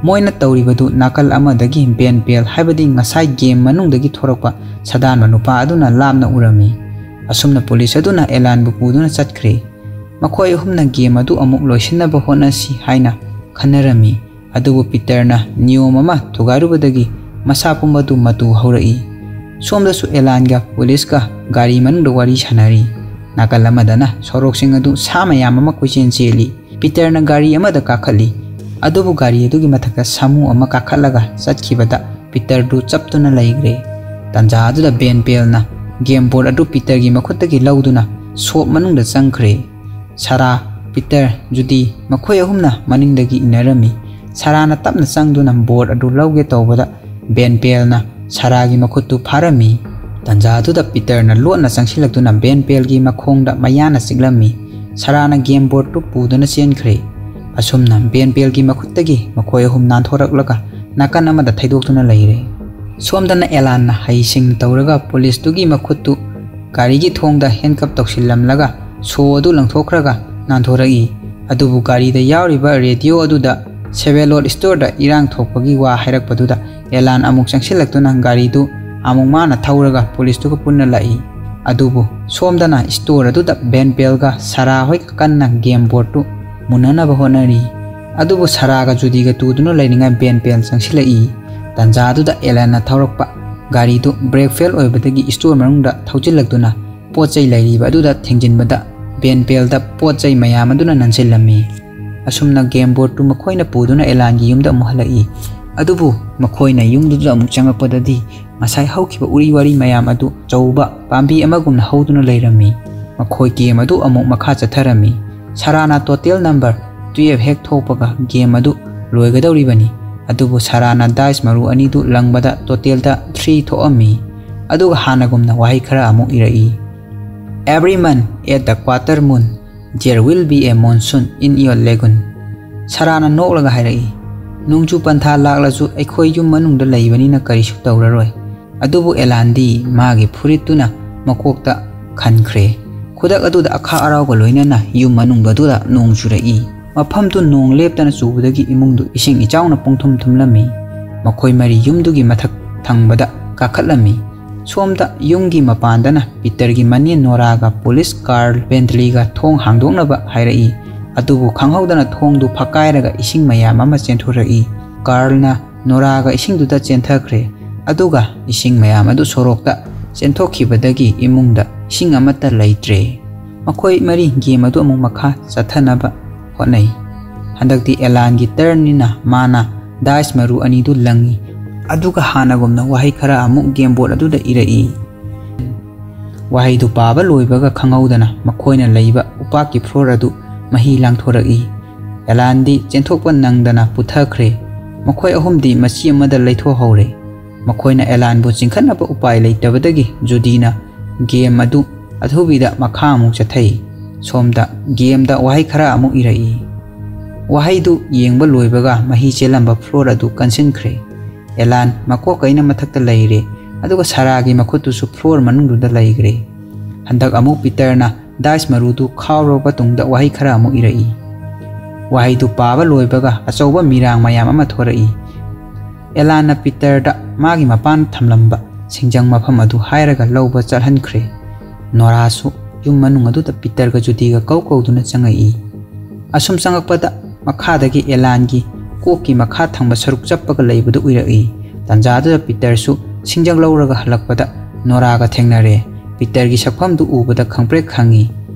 ꯃꯣꯏꯅ ꯇꯧꯔꯤꯕꯗꯨ ꯅꯥꯀꯜ ꯑꯃꯗꯒꯤ ꯕꯦꯟ ꯄꯦꯜ, ꯍꯥꯏꯕꯗꯤ ꯉꯁꯥꯏ ꯒꯦꯝ ꯃꯅꯨꯡꯗꯒꯤ ꯊꯣꯔꯛꯄ ꯁꯥꯗꯥꯟꯕ ꯅꯨꯄꯥ ꯑꯗꯨꯅ ꯂꯥꯞꯅ ꯎꯔꯝꯃꯤ꯫ ꯑꯁꯨꯝꯅ ꯄꯨꯂꯤꯁ ꯑꯗꯨꯅ ꯑꯦꯂꯥꯟꯕꯨ ꯄꯨꯗꯨꯅ ꯆꯠꯈ꯭ꯔꯦ꯫ ꯃꯈꯣꯏ ꯑꯍꯨꯝꯅ ꯒꯦꯝ ꯑꯗꯨ ꯑꯃꯨꯛ ꯂꯣꯏꯁꯤꯟꯅꯕ ꯍꯣꯠꯅꯁꯤ ꯍꯥꯏꯅ ꯈꯟꯅꯔꯝꯃꯤ꯫ ꯑꯗꯨꯕꯨ ꯄꯤꯇꯔꯅ ꯅꯤꯌꯣꯝ ꯑꯃ ꯊꯨꯒꯥꯏꯔꯨꯕꯗꯒꯤ ꯃꯁꯥ ꯄꯨꯝꯕꯗꯨ ꯃꯇꯨ ꯍꯧꯔꯛꯏ꯫ ꯁꯣꯝꯗꯁꯨ ꯑꯦꯂꯥꯟꯒ ꯄꯨꯂꯤꯁꯀ ꯒꯥꯔꯤ ꯃꯅꯨꯡꯗ ꯋꯥꯔꯤ ꯁꯥꯟꯅꯔꯤ꯫ ꯅꯥꯀꯜ ꯑꯃꯗꯅ ꯁꯣꯔꯣꯛꯁꯤꯡ ꯑꯗꯨ ꯁꯥ ꯃꯌꯥꯝ ꯑꯃ ꯀꯣꯏꯆꯦꯟ ꯆꯦꯜꯂꯤ꯫ ꯄꯤꯇꯔꯅ ꯒꯥꯔꯤ ꯑꯃꯗ ꯀꯥꯈꯠꯂꯤ꯫ ꯑꯗꯨꯕꯨ ꯒꯥꯔꯤ ꯑꯗꯨꯒꯤ ꯃꯊꯛꯇ ꯁꯥꯃꯨ ꯑꯃ ꯀꯥꯈꯠꯂꯒ ꯆꯠꯈꯤꯕꯗ ꯄꯤꯇꯔꯗꯨ ꯆꯞꯇꯨꯅ ꯂꯩꯈ꯭ꯔꯦ꯫ ꯇꯟꯖꯥ ꯑꯗꯨꯗ ꯕꯦꯟ ꯄꯦꯜꯅ ꯒꯦꯝ ꯕꯣꯔꯗ ꯑꯗꯨ ꯄꯤꯇꯔꯒꯤ ꯃꯈꯨꯠꯇꯒꯤ ꯂꯧꯗꯨꯅ ꯁꯣꯞ ꯃꯅꯨꯡꯗ ꯆꯪꯈ꯭ꯔꯦ꯫ ꯁꯥꯔꯥ, ꯄꯤꯇꯔ, ꯖꯨꯗꯤ ꯃꯈꯣꯏ ꯑꯍꯨꯝꯅ ꯃꯅꯤꯡꯗꯒꯤ ꯏꯟꯅꯔꯝꯃꯤ꯫ ꯁꯥꯔꯥꯅ ꯇꯞꯅ ꯆꯪꯗꯨꯅ ꯕꯣꯔꯗ ꯑꯗꯨ ꯂꯧꯒꯦ ꯇꯧꯕꯗ ꯕꯦꯟ ꯄꯦꯜꯅ ꯁꯥꯔꯥꯒꯤ ꯃꯈꯨꯠꯇꯨ ꯐꯥꯔꯝꯃꯤ꯫ ꯇꯟꯖꯥ ꯑꯗꯨꯗ ꯄꯤꯇꯔꯅ ꯂꯣꯠꯅ ꯆꯪꯁꯤꯜꯂꯛꯇꯨꯅ ꯕꯦꯟ ꯄꯦꯜꯒꯤ ꯃꯈꯣꯡꯗ ꯃꯌꯥꯅ ꯆꯤꯛꯂꯝꯃꯤ꯫ ꯁꯥꯔꯥꯅ ꯒꯦꯝ ꯕꯣꯔꯗꯇꯨ ꯄꯨꯗꯨꯅ ꯆꯦꯟꯈ꯭ꯔꯦ꯫ ꯑꯁꯨꯝꯅ ꯕꯦꯟ ꯄꯦꯜꯒꯤ ꯃꯈꯨꯠꯇꯒꯤ ꯃꯈꯣꯏ ꯑꯍꯨꯝ ꯅꯥꯟꯊꯣꯔꯛꯂꯒ ꯅꯥꯀꯟ ꯑꯃꯗ ꯊꯩꯗꯣꯛꯇꯨꯅ ꯂꯩꯔꯦ꯫ ꯁꯣꯝꯗꯅ ꯑꯦꯂꯥꯟꯅ ꯍꯩꯁꯤꯡꯅ ꯇꯧꯔꯒ ꯄꯨꯂꯤꯁꯇꯨꯒꯤ ꯃꯈꯨꯠꯇꯨ ꯒꯥꯔꯤꯒꯤ ꯊꯣꯡꯗ ꯍꯦꯟꯀꯞ ꯇꯧꯁꯤꯜꯂꯝꯂꯒ ꯁꯣ ꯑꯗꯨ ꯂꯪꯊꯣꯛꯈ꯭ꯔꯒ ꯅꯥꯟꯊꯣꯔꯛꯏ꯫ ꯑꯗꯨꯕꯨ ꯒꯥꯔꯤꯗ ꯌꯥꯎꯔꯤꯕ ꯔꯦꯗꯤꯑꯣ ꯑꯗꯨꯗ ꯁꯦꯕꯦꯂꯣꯠ ꯏꯁꯇꯣꯔꯗ ꯏꯔꯥꯡ ꯊꯣꯛꯄꯒꯤ ꯋꯥ ꯍꯥꯏꯔꯛꯄꯗꯨꯗ ꯑꯦꯂꯥꯟ ꯑꯃꯨꯛ ꯆꯪꯁꯤꯜꯂꯛꯇꯨꯅ ꯒꯥꯔꯤꯗꯨ ꯑꯃꯨꯛ ꯃꯥꯅ ꯊꯧꯔꯒ ꯄꯨꯂꯤꯁꯇꯨꯒ ꯄꯨꯟꯅ ꯂꯥꯛꯏ꯫ ꯑꯗꯨꯕꯨ ꯁꯣꯝꯗꯅ ꯏꯁꯇꯣꯔ ꯑꯗꯨꯗ ꯕꯦꯟ ꯄꯦꯜꯒ ꯁꯔꯥ ꯍꯣꯏꯒ ꯀꯟꯅ ꯒꯦꯝ ꯕꯣꯔꯗꯇꯨ ꯃꯨꯟꯅꯅꯕ ꯍꯣꯠꯅꯔꯤ꯫ ꯑꯗꯨꯕꯨ ꯁꯔꯥꯒ ꯖꯨꯗꯤꯒ ꯇꯨꯗꯨꯅ ꯂꯩꯔꯤꯉꯩ ꯕꯦꯟ ꯄꯦꯜ ꯆꯪꯁꯤꯜꯂꯛꯏ꯫ ꯇꯟꯖꯥꯗꯨꯗ ꯑꯦꯂꯥꯟꯅ ꯊꯧꯔꯛꯄ ꯒꯥꯔꯤꯗꯨ ꯕ꯭ꯔꯦꯛ ꯐꯦꯜ ꯑꯣꯏꯕꯗꯒꯤ ꯏꯁꯇꯣꯔ ꯃꯅꯨꯡꯗ ꯊꯧꯖꯤꯜꯂꯛꯇꯨꯅ ꯄꯣꯠ ꯆꯩ ꯂꯩꯔꯤꯕ ꯑꯗꯨꯗ ꯊꯦꯡꯖꯤꯟꯕꯗ ꯕꯦꯟ ꯄꯦꯜꯗ ꯄꯣꯠ ꯆꯩ ꯃꯌꯥꯝ ꯑꯗꯨꯅ ꯅꯟꯁꯤꯜꯂꯝꯃꯤ꯫ ꯑꯁꯨꯝꯅ ꯒꯦꯝ ꯕꯣꯔꯗꯇꯨ ꯃꯈꯣꯏꯅ ꯄꯨꯗꯨꯅ ꯑꯦꯂꯥꯟꯒꯤ ꯌꯨꯝꯗ ꯑꯃꯨꯛ ꯍꯜꯂꯛꯏ꯫ ꯑꯗꯨꯕꯨ ꯃꯈꯣꯏꯅ ꯌꯨꯝꯗꯨꯗ ꯑꯃꯨꯛ ꯆꯪꯉꯛꯄꯗꯗꯤ ꯉꯁꯥꯏ ꯍꯧꯈꯤꯕ ꯎꯔꯤ ꯋꯥꯔꯤ ꯃꯌꯥꯝ ꯑꯗꯨ ꯑꯆꯧꯕ ꯄꯥꯝꯕꯤ ꯑꯃꯒꯨꯝꯅ ꯍꯧꯗꯨꯅ ꯂꯩꯔꯝꯃꯤ꯫ ꯃꯈꯣꯏ ꯒꯦꯝ ꯑꯗꯨ ꯑꯃꯨꯛ ꯃꯈꯥ ꯆꯠꯊꯔꯝꯃꯤ꯫ ꯁꯔꯥꯅ ꯇꯣꯇꯦꯜ ꯅꯝꯕꯔ ꯇꯨꯌꯦꯜꯐ ꯍꯦꯛ ꯊꯣꯛꯄꯒ ꯒꯦꯝ ꯑꯗꯨ ꯂꯣꯏꯒꯗꯧꯔꯤꯕꯅꯤ꯫ ꯑꯗꯨꯕꯨ ꯁꯔꯥꯅ ꯗꯥꯏꯁ ꯃꯔꯨ ꯑꯅꯤꯗꯨ ꯂꯪꯕꯗ ꯇꯣꯇꯦꯜꯗ ꯊ꯭ꯔꯤ ꯊꯣꯛꯑꯝꯃꯤ꯫ ꯑꯗꯨꯒ ꯍꯥꯟꯅꯒꯨꯝꯅ ꯋꯥꯍꯩ ꯈꯔ ꯑꯃꯨꯛ ꯏꯔꯛꯏ꯫ Every month at the quarter moon, there will be a monsoon in your lagoon. ꯁꯔꯥꯅ ꯅꯣꯛꯂꯒ ꯍꯥꯏꯔꯛꯏ, "ꯅꯣꯡꯖꯨ ꯄꯟꯊꯥ ꯂꯥꯛꯂꯁꯨ ꯑꯩꯈꯣꯏ ꯌꯨꯝ ꯃꯅꯨꯡꯗ ꯂꯩꯕꯅꯤꯅ ꯀꯔꯤꯁꯨ ꯇꯧꯔꯔꯣꯏ"꯫ ꯑꯗꯨꯕꯨ ꯑꯦꯂꯥꯟꯗꯤ ꯃꯥꯒꯤ ꯐꯨꯔꯤꯠꯇꯨꯅ ꯃꯀꯣꯛꯇ ꯈꯟꯈ꯭ꯔꯦ꯫ ꯈꯨꯗꯛ ꯑꯗꯨꯗ ꯑꯈꯥꯛ ꯑꯔꯥꯎꯒ ꯂꯣꯏꯅꯅ ꯌꯨꯝ ꯃꯅꯨꯡꯗ ꯑꯗꯨꯗ ꯅꯣꯡ ꯆꯨꯔꯛꯏ꯫ ꯃꯐꯝꯗꯨ ꯅꯣꯡ ꯂꯦꯞꯇꯅ ꯆꯨꯕꯗꯒꯤ ꯏꯃꯨꯡꯗꯨ ꯏꯁꯤꯡ ꯏꯆꯥꯎꯅ ꯄꯨꯡꯊꯨꯝ ꯊꯨꯝꯂꯝꯃꯤ꯫ ꯃꯈꯣꯏ ꯃꯔꯤ ꯌꯨꯝꯗꯨꯒꯤ ꯃꯊꯛ ꯊꯪꯕꯗ ꯀꯥꯈꯠꯂꯝꯃꯤ꯫ ꯁꯣꯝꯗ ꯌꯨꯝꯒꯤ ꯃꯄꯥꯟꯗꯅ ꯄꯤꯇꯔꯒꯤ ꯃꯅꯦ ꯅꯣꯔꯥꯒ ꯄꯨꯂꯤꯁ ꯀꯥꯔꯜ ꯕꯦꯟꯇꯂꯤꯒ ꯊꯣꯡ ꯍꯥꯡꯗꯣꯛꯅꯕ ꯍꯥꯏꯔꯛꯏ꯫ ꯑꯗꯨꯕꯨ ꯈꯪꯍꯧꯗꯅ ꯊꯣꯡꯗꯨ ꯐꯛꯀꯥꯏꯔꯒ ꯏꯁꯤꯡ ꯃꯌꯥꯝ ꯑꯃ ꯆꯦꯟꯊꯣꯔꯛꯏ꯫ ꯀꯥꯔꯜꯅ ꯅꯣꯔꯥꯒ ꯏꯁꯤꯡꯗꯨꯗ ꯆꯦꯟꯊꯈ꯭ꯔꯦ꯫ ꯑꯗꯨꯒ ꯏꯁꯤꯡ ꯃꯌꯥꯝ ꯑꯗꯨ ꯁꯣꯔꯣꯛꯇ ꯆꯦꯟꯊꯣꯛꯈꯤꯕꯗꯒꯤ ꯏꯃꯨꯡꯗ ꯏꯁꯤꯡ ꯑꯃꯠꯇ ꯂꯩꯇ꯭ꯔꯦ꯫ ꯃꯈꯣꯏ ꯃꯔꯤ ꯒꯦꯝ ꯑꯗꯨ ꯑꯃꯨꯛ ꯃꯈꯥ ꯆꯠꯊꯅꯕ ꯍꯣꯠꯅꯩ꯫ ꯍꯟꯗꯛꯇꯤ ꯑꯦꯂꯥꯟꯒꯤ ꯇꯔꯟꯅꯤꯅ ꯃꯥꯅ ꯗꯥꯏꯁ ꯃꯔꯨ ꯑꯅꯤꯗꯨ ꯂꯪꯉꯤ꯫ ꯑꯗꯨꯒ ꯍꯥꯟꯅꯒꯨꯝꯅ ꯋꯥꯍꯩ ꯈꯔ ꯑꯃꯨꯛ ꯒꯦꯝ ꯕꯣꯔꯗ ꯑꯗꯨꯗ ꯏꯔꯛꯏ꯫ ꯋꯥꯍꯩꯗꯨ ꯄꯥꯕ ꯂꯣꯏꯕꯒ ꯈꯪꯍꯧꯗꯅ ꯃꯈꯣꯏꯅ ꯂꯩꯕ ꯎꯄꯥꯛꯀꯤ ꯐ꯭ꯂꯣꯔ ꯑꯗꯨ ꯃꯍꯤ ꯂꯥꯡꯊꯣꯔꯛꯏ꯫ ꯑꯦꯂꯥꯟꯗꯤ ꯆꯦꯟꯊꯣꯛꯄ ꯅꯪꯗꯅ ꯄꯨꯊꯈ꯭ꯔꯦ꯫ ꯃꯈꯣꯏ ꯑꯍꯨꯝꯗꯤ ꯃꯆꯤ ꯑꯃꯗ ꯂꯩꯊꯣꯛꯍꯧꯔꯦ꯫ ꯃꯈꯣꯏꯅ ꯑꯦꯂꯥꯟꯕꯨ ꯆꯤꯡꯈꯠꯅꯕ ꯎꯄꯥꯏ ꯂꯩꯇꯕꯗꯒꯤ ꯖꯨꯗꯤꯅ ꯒꯦꯝ ꯑꯗꯨ ꯑꯊꯨꯕꯤꯗ ꯃꯈꯥ ꯑꯃꯨꯛ ꯆꯠꯊꯩ꯫ ꯁꯣꯝꯗ ꯒꯦꯝꯗ ꯋꯥꯍꯩ ꯈꯔ ꯑꯃꯨꯛ ꯏꯔꯛꯏ꯫ ꯋꯥꯍꯩꯗꯨ ꯌꯦꯡꯕ ꯂꯣꯏꯕꯒ ꯃꯍꯤ ꯆꯦꯜꯂꯝꯕ ꯐ꯭ꯂꯣꯔ ꯑꯗꯨ ꯀꯟꯁꯤꯟꯈ꯭ꯔꯦ꯫ ꯑꯦꯂꯥꯟ ꯃꯀꯣꯛ ꯀꯩꯅ ꯃꯊꯛꯇ ꯂꯩꯔꯦ, ꯑꯗꯨꯒ ꯁꯔꯥꯒꯤ ꯃꯈꯨꯠꯇꯨꯁꯨ ꯐ꯭ꯂꯣꯔ ꯃꯅꯨꯡꯗꯨꯗ ꯂꯩꯈ꯭ꯔꯦ꯫ ꯍꯟꯗꯛ ꯑꯃꯨꯛ ꯄꯤꯇꯔꯅ ꯗꯥꯏꯁ ꯃꯔꯨꯗꯨ ꯈꯥꯎꯔꯕ ꯇꯨꯡꯗ ꯋꯥꯍꯩ ꯈꯔ ꯑꯃꯨꯛ ꯏꯔꯛꯏ꯫ ꯋꯥꯍꯩꯗꯨ ꯄꯥꯕ ꯂꯣꯏꯕꯒ ꯑꯆꯧꯕ ꯃꯤꯔꯥꯡ ꯃꯌꯥꯝ ꯑꯃ ꯊꯣꯔꯛꯏ꯫ ꯑꯦꯂꯥꯟꯅ ꯄꯤꯇꯔꯗ ꯃꯥꯒꯤ ꯃꯄꯥꯟ ꯊꯝꯂꯝꯕ ꯁꯤꯡꯖꯪ ꯃꯐꯝ ꯑꯗꯨ ꯍꯥꯏꯔꯒ ꯂꯧꯕ ꯆꯠꯍꯟꯈ꯭ꯔꯦ꯫ ꯅꯣꯔꯥꯁꯨ ꯌꯨꯝ ꯃꯅꯨꯡ ꯑꯗꯨꯗ ꯄꯤꯇꯔꯒ ꯖꯨꯗꯤꯒ ꯀꯧ ꯀꯧꯗꯨꯅ ꯆꯪꯉꯛꯏ꯫ ꯑꯁꯨꯝ ꯆꯪꯉꯛꯄꯗ ꯃꯈꯥꯗꯒꯤ ꯑꯦꯂꯥꯟꯒꯤ ꯀꯣꯛꯀꯤ ꯃꯈꯥ ꯊꯪꯕ ꯁꯔꯨꯛ ꯆꯞꯄꯒ ꯂꯩꯕꯗꯨ ꯎꯔꯛꯏ꯫ ꯇꯥꯟꯖꯥꯗꯨꯗ ꯄꯤꯇꯔꯁꯨ ꯁꯤꯡꯖꯪ ꯂꯧꯔꯒ ꯍꯜꯂꯛꯄꯗ ꯅꯣꯔꯥꯒ ꯊꯦꯡꯅꯔꯦ꯫ ꯄꯤꯇꯔꯒꯤ ꯁꯛꯐꯝꯗꯨ ꯎꯕꯗ ꯈꯪꯄ꯭ꯔꯦꯛ ꯈꯪꯉꯤ꯫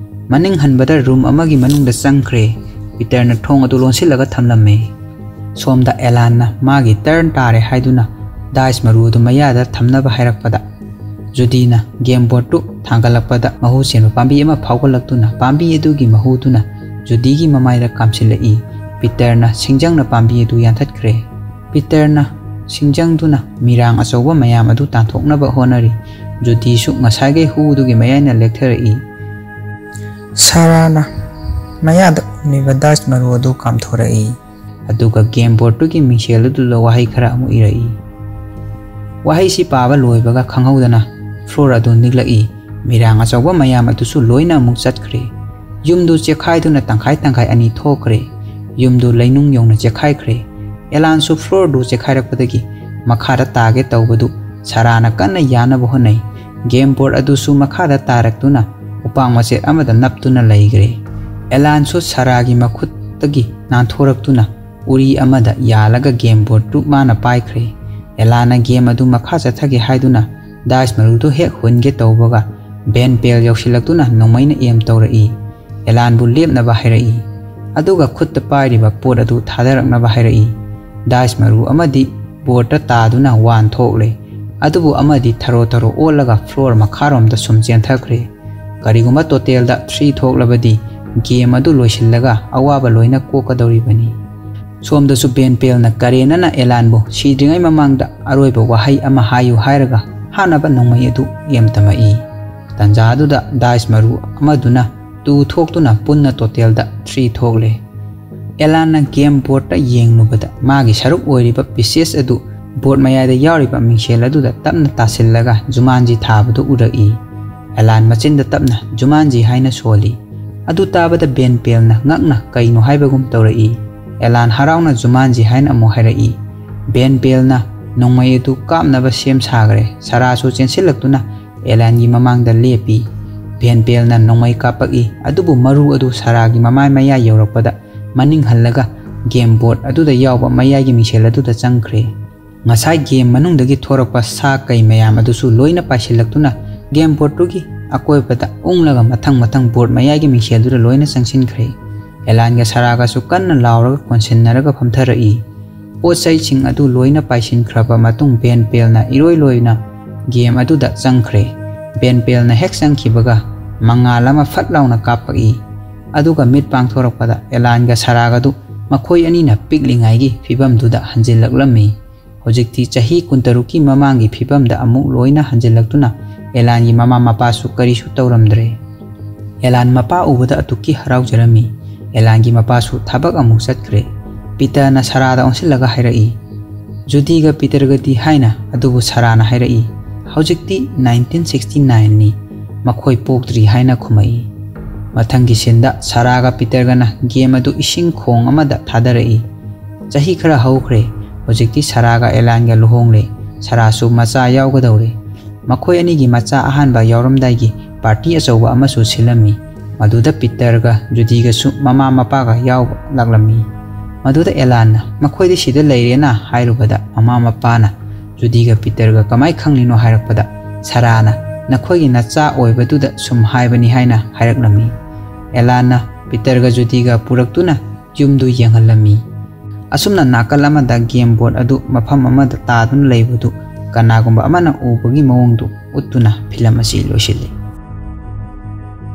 ꯃꯅꯤꯡ ꯍꯟꯕꯗ ꯔꯨꯝ ꯑꯃꯒꯤ ꯃꯅꯨꯡꯗ ꯆꯪꯈ꯭ꯔꯦ꯫ ꯄꯤꯇꯔꯅ ꯊꯣꯡ ꯑꯗꯨ ꯂꯣꯟꯁꯤꯜꯂꯒ ꯊꯝꯂꯝꯃꯦ꯫ ꯁꯣꯝꯗ ꯑꯦꯂꯥꯟꯅ ꯃꯥꯒꯤ ꯇꯔꯟ ꯇꯥꯔꯦ ꯍꯥꯏꯗꯨꯅ ꯗꯥꯏꯁ ꯃꯔꯨ ꯑꯗꯨ ꯃꯌꯥꯗ ꯊꯝꯅꯕ ꯍꯥꯏꯔꯛꯄꯗ, ꯖꯨꯗꯤꯅ ꯒꯦꯝ ꯕꯣꯔꯗꯇꯨ ꯊꯥꯡꯒꯠꯂꯛꯄꯗ ꯃꯍꯨ ꯆꯦꯟꯕ ꯄꯥꯝꯕꯤ ꯑꯃ ꯐꯥꯎꯒꯠꯂꯛꯇꯨꯅ ꯄꯥꯝꯕꯤ ꯑꯗꯨꯒꯤ ꯃꯍꯨꯗꯨꯅ ꯖꯨꯗꯤꯒꯤ ꯃꯃꯥꯏꯗ ꯀꯥꯝꯁꯤꯜꯂꯛꯏ꯫ ꯄꯤꯇꯔꯅ ꯁꯤꯡꯖꯪꯅ ꯄꯥꯝꯕꯤ ꯑꯗꯨ ꯌꯥꯟꯊꯠꯈ꯭ꯔꯦ꯫ ꯄꯤꯇꯔꯅ ꯁꯤꯡꯖꯪꯗꯨꯅ ꯃꯤꯔꯥꯡ ꯑꯆꯧꯕ ꯃꯌꯥꯝ ꯑꯗꯨ ꯇꯥꯟꯊꯣꯛꯅꯕ ꯍꯣꯠꯅꯔꯤ꯫ ꯖꯨꯗꯤꯁꯨ ꯉꯁꯥꯏꯒꯩ ꯍꯨꯗꯨꯒꯤ ꯃꯌꯥꯏꯅ ꯂꯦꯛꯊꯔꯛꯏ꯫ ꯁꯥꯔꯥꯅ ꯃꯌꯥꯗ ꯎꯝꯂꯤꯕ ꯗꯥꯏꯁ ꯃꯔꯨ ꯑꯗꯨ ꯀꯥꯝꯊꯣꯔꯛꯏ꯫ ꯑꯗꯨꯒ ꯒꯦꯝ ꯕꯣꯔꯗꯇꯨꯒꯤ ꯃꯤꯡꯁꯦꯜ ꯑꯗꯨꯗ ꯋꯥꯍꯩ ꯈꯔ ꯑꯃꯨꯛ ꯏꯔꯛꯏ꯫ ꯋꯥꯍꯩꯁꯤ ꯄꯥꯕ ꯂꯣꯏꯕꯒ ꯈꯪꯍꯧꯗꯅ ꯐ꯭ꯂꯣꯔ ꯑꯗꯨ ꯅꯤꯛꯂꯛꯏ꯫ ꯃꯤꯔꯥꯡ ꯑꯆꯧꯕ ꯃꯌꯥꯝ ꯑꯗꯨꯁꯨ ꯂꯣꯏꯅ ꯑꯃꯨꯛ ꯆꯠꯈ꯭ꯔꯦ꯫ ꯌꯨꯝꯗꯨ ꯆꯦꯛꯈꯥꯏꯗꯨꯅ ꯇꯪꯈꯥꯏ ꯇꯪꯈꯥꯏ ꯑꯅꯤ ꯊꯣꯛꯈ꯭ꯔꯦ꯫ ꯌꯨꯝꯗꯨ ꯂꯩꯅꯨꯡ ꯌꯧꯅ ꯆꯦꯛꯈꯥꯏꯈ꯭ꯔꯦ꯫ ꯑꯦꯂꯥꯟꯁꯨ ꯐ꯭ꯂꯣꯔꯗꯨ ꯆꯦꯛꯈꯥꯏꯔꯛꯄꯗꯒꯤ ꯃꯈꯥꯗ ꯇꯥꯒꯦ ꯇꯧꯕꯗꯨ ꯁꯥꯔꯥꯅ ꯀꯟꯅ ꯌꯥꯅꯕ ꯍꯣꯠꯅꯩ꯫ ꯒꯦꯝ ꯕꯣꯔꯗ ꯑꯗꯨꯁꯨ ꯃꯈꯥꯗ ꯇꯥꯔꯛꯇꯨꯅ ꯎꯄꯥꯛ ꯃꯆꯦꯠ ꯑꯃꯗ ꯅꯞꯇꯨꯅ ꯂꯩꯈ꯭ꯔꯦ꯫ ꯑꯦꯂꯥꯟꯁꯨ ꯁꯥꯔꯥꯒꯤ ꯃꯈꯨꯠꯇꯒꯤ ꯅꯥꯟꯊꯣꯔꯛꯇꯨꯅ ꯎꯔꯤ ꯑꯃꯗ ꯌꯥꯜꯂꯒ ꯒꯦꯝ ꯕꯣꯔꯗꯇꯨ ꯃꯥꯅ ꯄꯥꯏꯈ꯭ꯔꯦ꯫ ꯑꯦꯂꯥꯟꯅ ꯒꯦꯝ ꯑꯗꯨ ꯃꯈꯥ ꯆꯠꯊꯒꯦ ꯍꯥꯏꯗꯨꯅ ꯗꯥꯏꯁ ꯃꯔꯨꯗꯨ ꯍꯦꯛ ꯍꯨꯟꯒꯦ ꯇꯧꯕꯒ ꯕꯦꯟ ꯄꯦꯜ ꯌꯧꯁꯤꯜꯂꯛꯇꯨꯅ ꯅꯣꯡꯃꯩꯅ ꯑꯦꯝ ꯇꯧꯔꯛꯏ꯫ ꯑꯦꯂꯥꯟꯕꯨ ꯂꯦꯞꯅꯕ ꯍꯥꯏꯔꯛꯏ꯫ ꯑꯗꯨꯒ ꯈꯨꯠꯇ ꯄꯥꯏꯔꯤꯕ ꯄꯣꯠ ꯑꯗꯨ ꯊꯥꯗꯔꯛꯅꯕ ꯍꯥꯏꯔꯛꯏ꯫ ꯗꯥꯏꯁ ꯃꯔꯨ ꯑꯃꯗꯤ ꯕꯣꯔꯗꯇ ꯇꯥꯗꯨꯅ ꯋꯥꯟ ꯊꯣꯛꯂꯦ꯫ ꯑꯗꯨꯕꯨ ꯑꯃꯗꯤ ꯊꯔꯣ ꯊꯔꯣ ꯑꯣꯜꯂꯒ ꯐ꯭ꯂꯣꯔ ꯃꯈꯥꯔꯣꯝꯗ ꯁꯨꯝ ꯆꯦꯟꯊꯈ꯭ꯔꯦ꯫ ꯀꯔꯤꯒꯨꯝꯕ ꯇꯣꯇꯦꯜꯗ ꯊ꯭ꯔꯤ ꯊꯣꯛꯂꯕꯗꯤ ꯒꯦꯝ ꯑꯗꯨ ꯂꯣꯏꯁꯤꯜꯂꯒ ꯑꯋꯥꯕ ꯂꯣꯏꯅ ꯀꯣꯛꯀꯗꯧꯔꯤꯕꯅꯤ꯫ ꯁꯣꯝꯗꯁꯨ ꯕꯦꯟ ꯄꯦꯜꯅ ꯀꯔꯦꯅꯅ ꯑꯦꯂꯥꯟꯕꯨ ꯁꯤꯗ꯭ꯔꯤꯉꯩ ꯃꯃꯥꯡꯗ ꯑꯔꯣꯏꯕ ꯋꯥꯍꯩ ꯑꯃ ꯍꯥꯏꯌꯨ ꯍꯥꯏꯔꯒ ꯍꯥꯠꯅꯕ ꯅꯣꯡꯃꯩ ꯑꯗꯨ ꯑꯦꯝ ꯇꯝꯃꯛꯏ꯫ ꯇꯥꯟꯖꯥꯗꯨꯗ ꯗꯥꯏꯁ ꯃꯔꯨ ꯑꯃꯗꯨꯅ ꯇꯨ ꯊꯣꯛꯇꯨꯅ ꯄꯨꯟꯅ ꯇꯣꯇꯦꯜꯗ ꯊ꯭ꯔꯤ ꯊꯣꯛꯂꯦ꯫ ꯑꯦꯂꯥꯟꯅ ꯒꯦꯝ ꯕꯣꯔꯗꯇ ꯌꯦꯡꯂꯨꯕꯗ ꯃꯥꯒꯤ ꯁꯔꯨꯛ ꯑꯣꯏꯔꯤꯕ ꯄꯤꯁꯦꯁ ꯑꯗꯨ ꯕꯣꯔꯗ ꯃꯌꯥꯏꯗ ꯌꯥꯎꯔꯤꯕ ꯃꯤꯡꯁꯦꯜ ꯑꯗꯨꯗ ꯇꯞꯅ ꯇꯥꯁꯤꯜꯂꯒ ꯖꯨꯃꯥꯟꯖꯤ ꯊꯥꯕꯗꯨ ꯎꯔꯛꯏ꯫ ꯑꯦꯂꯥꯟ ꯃꯆꯤꯟꯗ ꯇꯞꯅ "ꯖꯨꯃꯥꯟꯖꯤ" ꯍꯥꯏꯅ ꯁꯣꯜꯂꯤ꯫ ꯑꯗꯨ ꯇꯥꯕꯗ ꯕꯦꯟ ꯄꯦꯜꯅ ꯉꯛꯅ ꯀꯩꯅꯣ ꯍꯥꯏꯕꯒꯨꯝ ꯇꯧꯔꯛꯏ꯫ ꯑꯦꯂꯥꯟ ꯍꯔꯥꯎꯅ "ꯖꯨꯃꯥꯟꯖꯤ" ꯍꯥꯏꯅ ꯑꯃꯨꯛ ꯍꯥꯏꯔꯛꯏ꯫ ꯕꯦꯟ ꯄꯦꯜꯅ ꯅꯣꯡꯃꯩ ꯑꯗꯨ ꯀꯥꯞꯅꯕ ꯁꯦꯝ ꯁꯥꯈ꯭ꯔꯦ꯫ ꯁꯔꯥꯁꯨ ꯆꯦꯟꯁꯤꯜꯂꯛꯇꯨꯅ ꯑꯦꯂꯥꯟꯒꯤ ꯃꯃꯥꯡꯗ ꯂꯦꯞꯄꯤ꯫ ꯕꯦꯟ ꯄꯦꯜꯅ ꯅꯣꯡꯃꯩ ꯀꯥꯞꯄꯛꯏ, ꯑꯗꯨꯕꯨ ꯃꯔꯨ ꯑꯗꯨ ꯁꯔꯥꯒꯤ ꯃꯃꯥꯏ ꯃꯌꯥ ꯌꯧꯔꯛꯄꯗ ꯃꯅꯤꯡ ꯍꯜꯂꯒ ꯒꯦꯝ ꯕꯣꯔꯗ ꯑꯗꯨꯗ ꯌꯥꯎꯕ ꯃꯌꯥꯏꯒꯤ ꯃꯤꯡꯁꯦꯜ ꯑꯗꯨꯗ ꯆꯪꯈ꯭ꯔꯦ꯫ ꯉꯁꯥꯏ ꯒꯦꯝ ꯃꯅꯨꯡꯗꯒꯤ ꯊꯣꯔꯛꯄ ꯁꯥ ꯀꯩ ꯃꯌꯥꯝ ꯑꯗꯨꯁꯨ ꯂꯣꯏꯅ ꯄꯥꯏꯁꯤꯜꯂꯛꯇꯨꯅ ꯒꯦꯝ ꯕꯣꯔꯗꯇꯨꯒꯤ ꯑꯀꯣꯏꯕꯗ ꯎꯪꯂꯒ ꯃꯊꯪ ꯃꯊꯪ ꯕꯣꯔꯗ ꯃꯌꯥꯏꯒꯤ ꯃꯤꯡꯁꯦꯜꯗꯨꯗ ꯂꯣꯏꯅ ꯆꯪꯁꯤꯟꯈ꯭ꯔꯦ꯫ ꯑꯦꯂꯥꯟꯒ ꯁꯔꯥꯒꯁꯨ ꯀꯟꯅ ꯂꯥꯎꯔꯒ ꯀꯣꯟꯁꯤꯟꯅꯔꯒ ꯐꯝꯊꯔꯛꯏ꯫ ꯄꯣꯠ ꯆꯩꯁꯤꯡ ꯑꯗꯨ ꯂꯣꯏꯅ ꯄꯥꯏꯁꯤꯟꯈ꯭ꯔꯕ ꯃꯇꯨꯡ ꯕꯦꯟ ꯄꯦꯜꯅ ꯏꯔꯣꯏ ꯂꯣꯏꯅ ꯒꯦꯝ ꯑꯗꯨꯗ ꯆꯪꯈ꯭ꯔꯦ꯫ ꯕꯦꯟ ꯄꯦꯜꯅ ꯍꯦꯛ ꯆꯪꯈꯤꯕꯒ ꯃꯉꯥꯜ ꯑꯃ ꯐꯠ ꯂꯥꯎꯅ ꯀꯥꯞꯄꯛꯏ꯫ ꯑꯗꯨꯒ ꯃꯤꯠ ꯄꯥꯡꯊꯣꯔꯛꯄꯗ ꯑꯦꯂꯥꯟꯒ ꯁꯔꯥꯒꯗꯨ ꯃꯈꯣꯏ ꯑꯅꯤꯅ ꯄꯤꯛꯂꯤꯉꯩꯒꯤ ꯐꯤꯕꯝꯗꯨꯗ ꯍꯟꯖꯤꯜꯂꯛꯂꯝꯃꯤ꯫ ꯍꯧꯖꯤꯛꯇꯤ ꯆꯍꯤ ꯀꯨꯟꯇꯔꯨꯛꯀꯤ ꯃꯃꯥꯡꯒꯤ ꯐꯤꯕꯝꯗ ꯑꯃꯨꯛ ꯂꯣꯏꯅ ꯍꯟꯖꯤꯜꯂꯛꯇꯨꯅ ꯑꯦꯂꯥꯟꯒꯤ ꯃꯃꯥ ꯃꯄꯥꯁꯨ ꯀꯔꯤꯁꯨ ꯇꯧꯔꯝꯗ꯭ꯔꯦ꯫ ꯑꯦꯂꯥꯟ ꯃꯄꯥ ꯎꯕꯗ ꯑꯗꯨꯛꯀꯤ ꯍꯔꯥꯎꯖꯔꯝꯃꯤ꯫ ꯑꯦꯂꯥꯟꯒꯤ ꯃꯄꯥꯁꯨ ꯊꯕꯛ ꯑꯃꯨꯛ ꯆꯠꯈ꯭ꯔꯦ꯫ ꯄꯤꯇꯔꯅ ꯁꯔꯥꯗ ꯑꯣꯟꯁꯤꯜꯂꯒ ꯍꯥꯏꯔꯛꯏ, "ꯖꯨꯗꯤꯒ ꯄꯤꯇꯔꯒꯗꯤ?" ꯍꯥꯏꯅ꯫ ꯑꯗꯨꯕꯨ ꯁꯔꯥꯅ ꯍꯥꯏꯔꯛꯏ, "ꯍꯧꯖꯤꯛꯇꯤ ꯅꯥꯏꯟꯇꯤꯟ ꯁꯤꯛꯁꯇꯤ ꯅꯥꯏꯟꯅꯤ, ꯃꯈꯣꯏ ꯄꯣꯛꯇ꯭ꯔꯤ" ꯍꯥꯏꯅ ꯈꯨꯝꯃꯛꯏ꯫ ꯃꯊꯪꯒꯤ ꯁꯤꯟꯗ ꯁꯔꯥꯒ ꯄꯤꯇꯔꯒꯅ ꯒꯦꯝ ꯑꯗꯨ ꯏꯁꯤꯡ ꯈꯣꯡ ꯑꯃꯗ ꯊꯥꯗꯔꯛꯏ꯫ ꯆꯍꯤ ꯈꯔ ꯍꯧꯈ꯭ꯔꯦ꯫ ꯍꯧꯖꯤꯛꯇꯤ ꯁꯔꯥꯒ ꯑꯦꯂꯥꯟꯒ ꯂꯨꯍꯣꯡꯂꯦ꯫ ꯁꯔꯥꯁꯨ ꯃꯆꯥ ꯌꯥꯎꯒꯗꯧꯔꯦ꯫ ꯃꯈꯣꯏ ꯑꯅꯤꯒꯤ ꯃꯆꯥ ꯑꯍꯥꯟꯕ ꯌꯥꯎꯔꯝꯗꯥꯏꯒꯤ ꯄꯥꯔꯇꯤ ꯑꯆꯧꯕ ꯑꯃꯁꯨ ꯁꯤꯜꯂꯝꯃꯤ꯫ ꯃꯗꯨꯗ ꯄꯤꯇꯔꯒ ꯖꯨꯗꯤꯒꯁꯨ ꯃꯃꯥ ꯃꯄꯥꯒ ꯌꯥꯎꯕ ꯂꯥꯛꯂꯝꯃꯤ꯫ ꯃꯗꯨꯗ ꯑꯦꯂꯥꯟꯅ, "ꯃꯈꯣꯏꯗꯤ ꯁꯤꯗ ꯂꯩꯔꯦꯅ" ꯍꯥꯏꯔꯨꯕꯗ, ꯃꯃꯥ ꯃꯄꯥꯅ ꯖꯨꯗꯤꯒ ꯄꯤꯇꯔꯒ ꯀꯃꯥꯏ ꯈꯪꯂꯤꯅꯣ ꯍꯥꯏꯔꯛꯄꯗ, ꯁꯔꯥꯅ, "ꯅꯈꯣꯏꯒꯤ ꯅꯆꯥ ꯑꯣꯏꯕꯗꯨꯗ ꯁꯨꯝ ꯍꯥꯏꯕꯅꯤ" ꯍꯥꯏꯅ ꯍꯥꯏꯔꯛꯂꯝꯃꯤ꯫ ꯑꯦꯂꯥꯟꯅ ꯄꯤꯇꯔꯒ ꯖꯨꯗꯤꯒ ꯄꯨꯔꯛꯇꯨꯅ ꯌꯨꯝꯗꯨ ꯌꯦꯡꯍꯜꯂꯝꯃꯤ꯫ ꯑꯁꯨꯝꯅ ꯅꯥꯀꯜ ꯑꯃꯗ ꯒꯦꯝ ꯕꯣꯔꯗ ꯑꯗꯨ ꯃꯐꯝ ꯑꯃꯗ ꯇꯥꯗꯨꯅ ꯂꯩꯕꯗꯨ ꯀꯅꯥꯒꯨꯝꯕ ꯑꯃꯅ ꯎꯕꯒꯤ ꯃꯑꯣꯡꯗꯨ ꯎꯠꯇꯨꯅ ꯐꯤꯂꯝ ꯑꯁꯤ ꯂꯣꯏꯁꯤꯜꯂꯤ꯫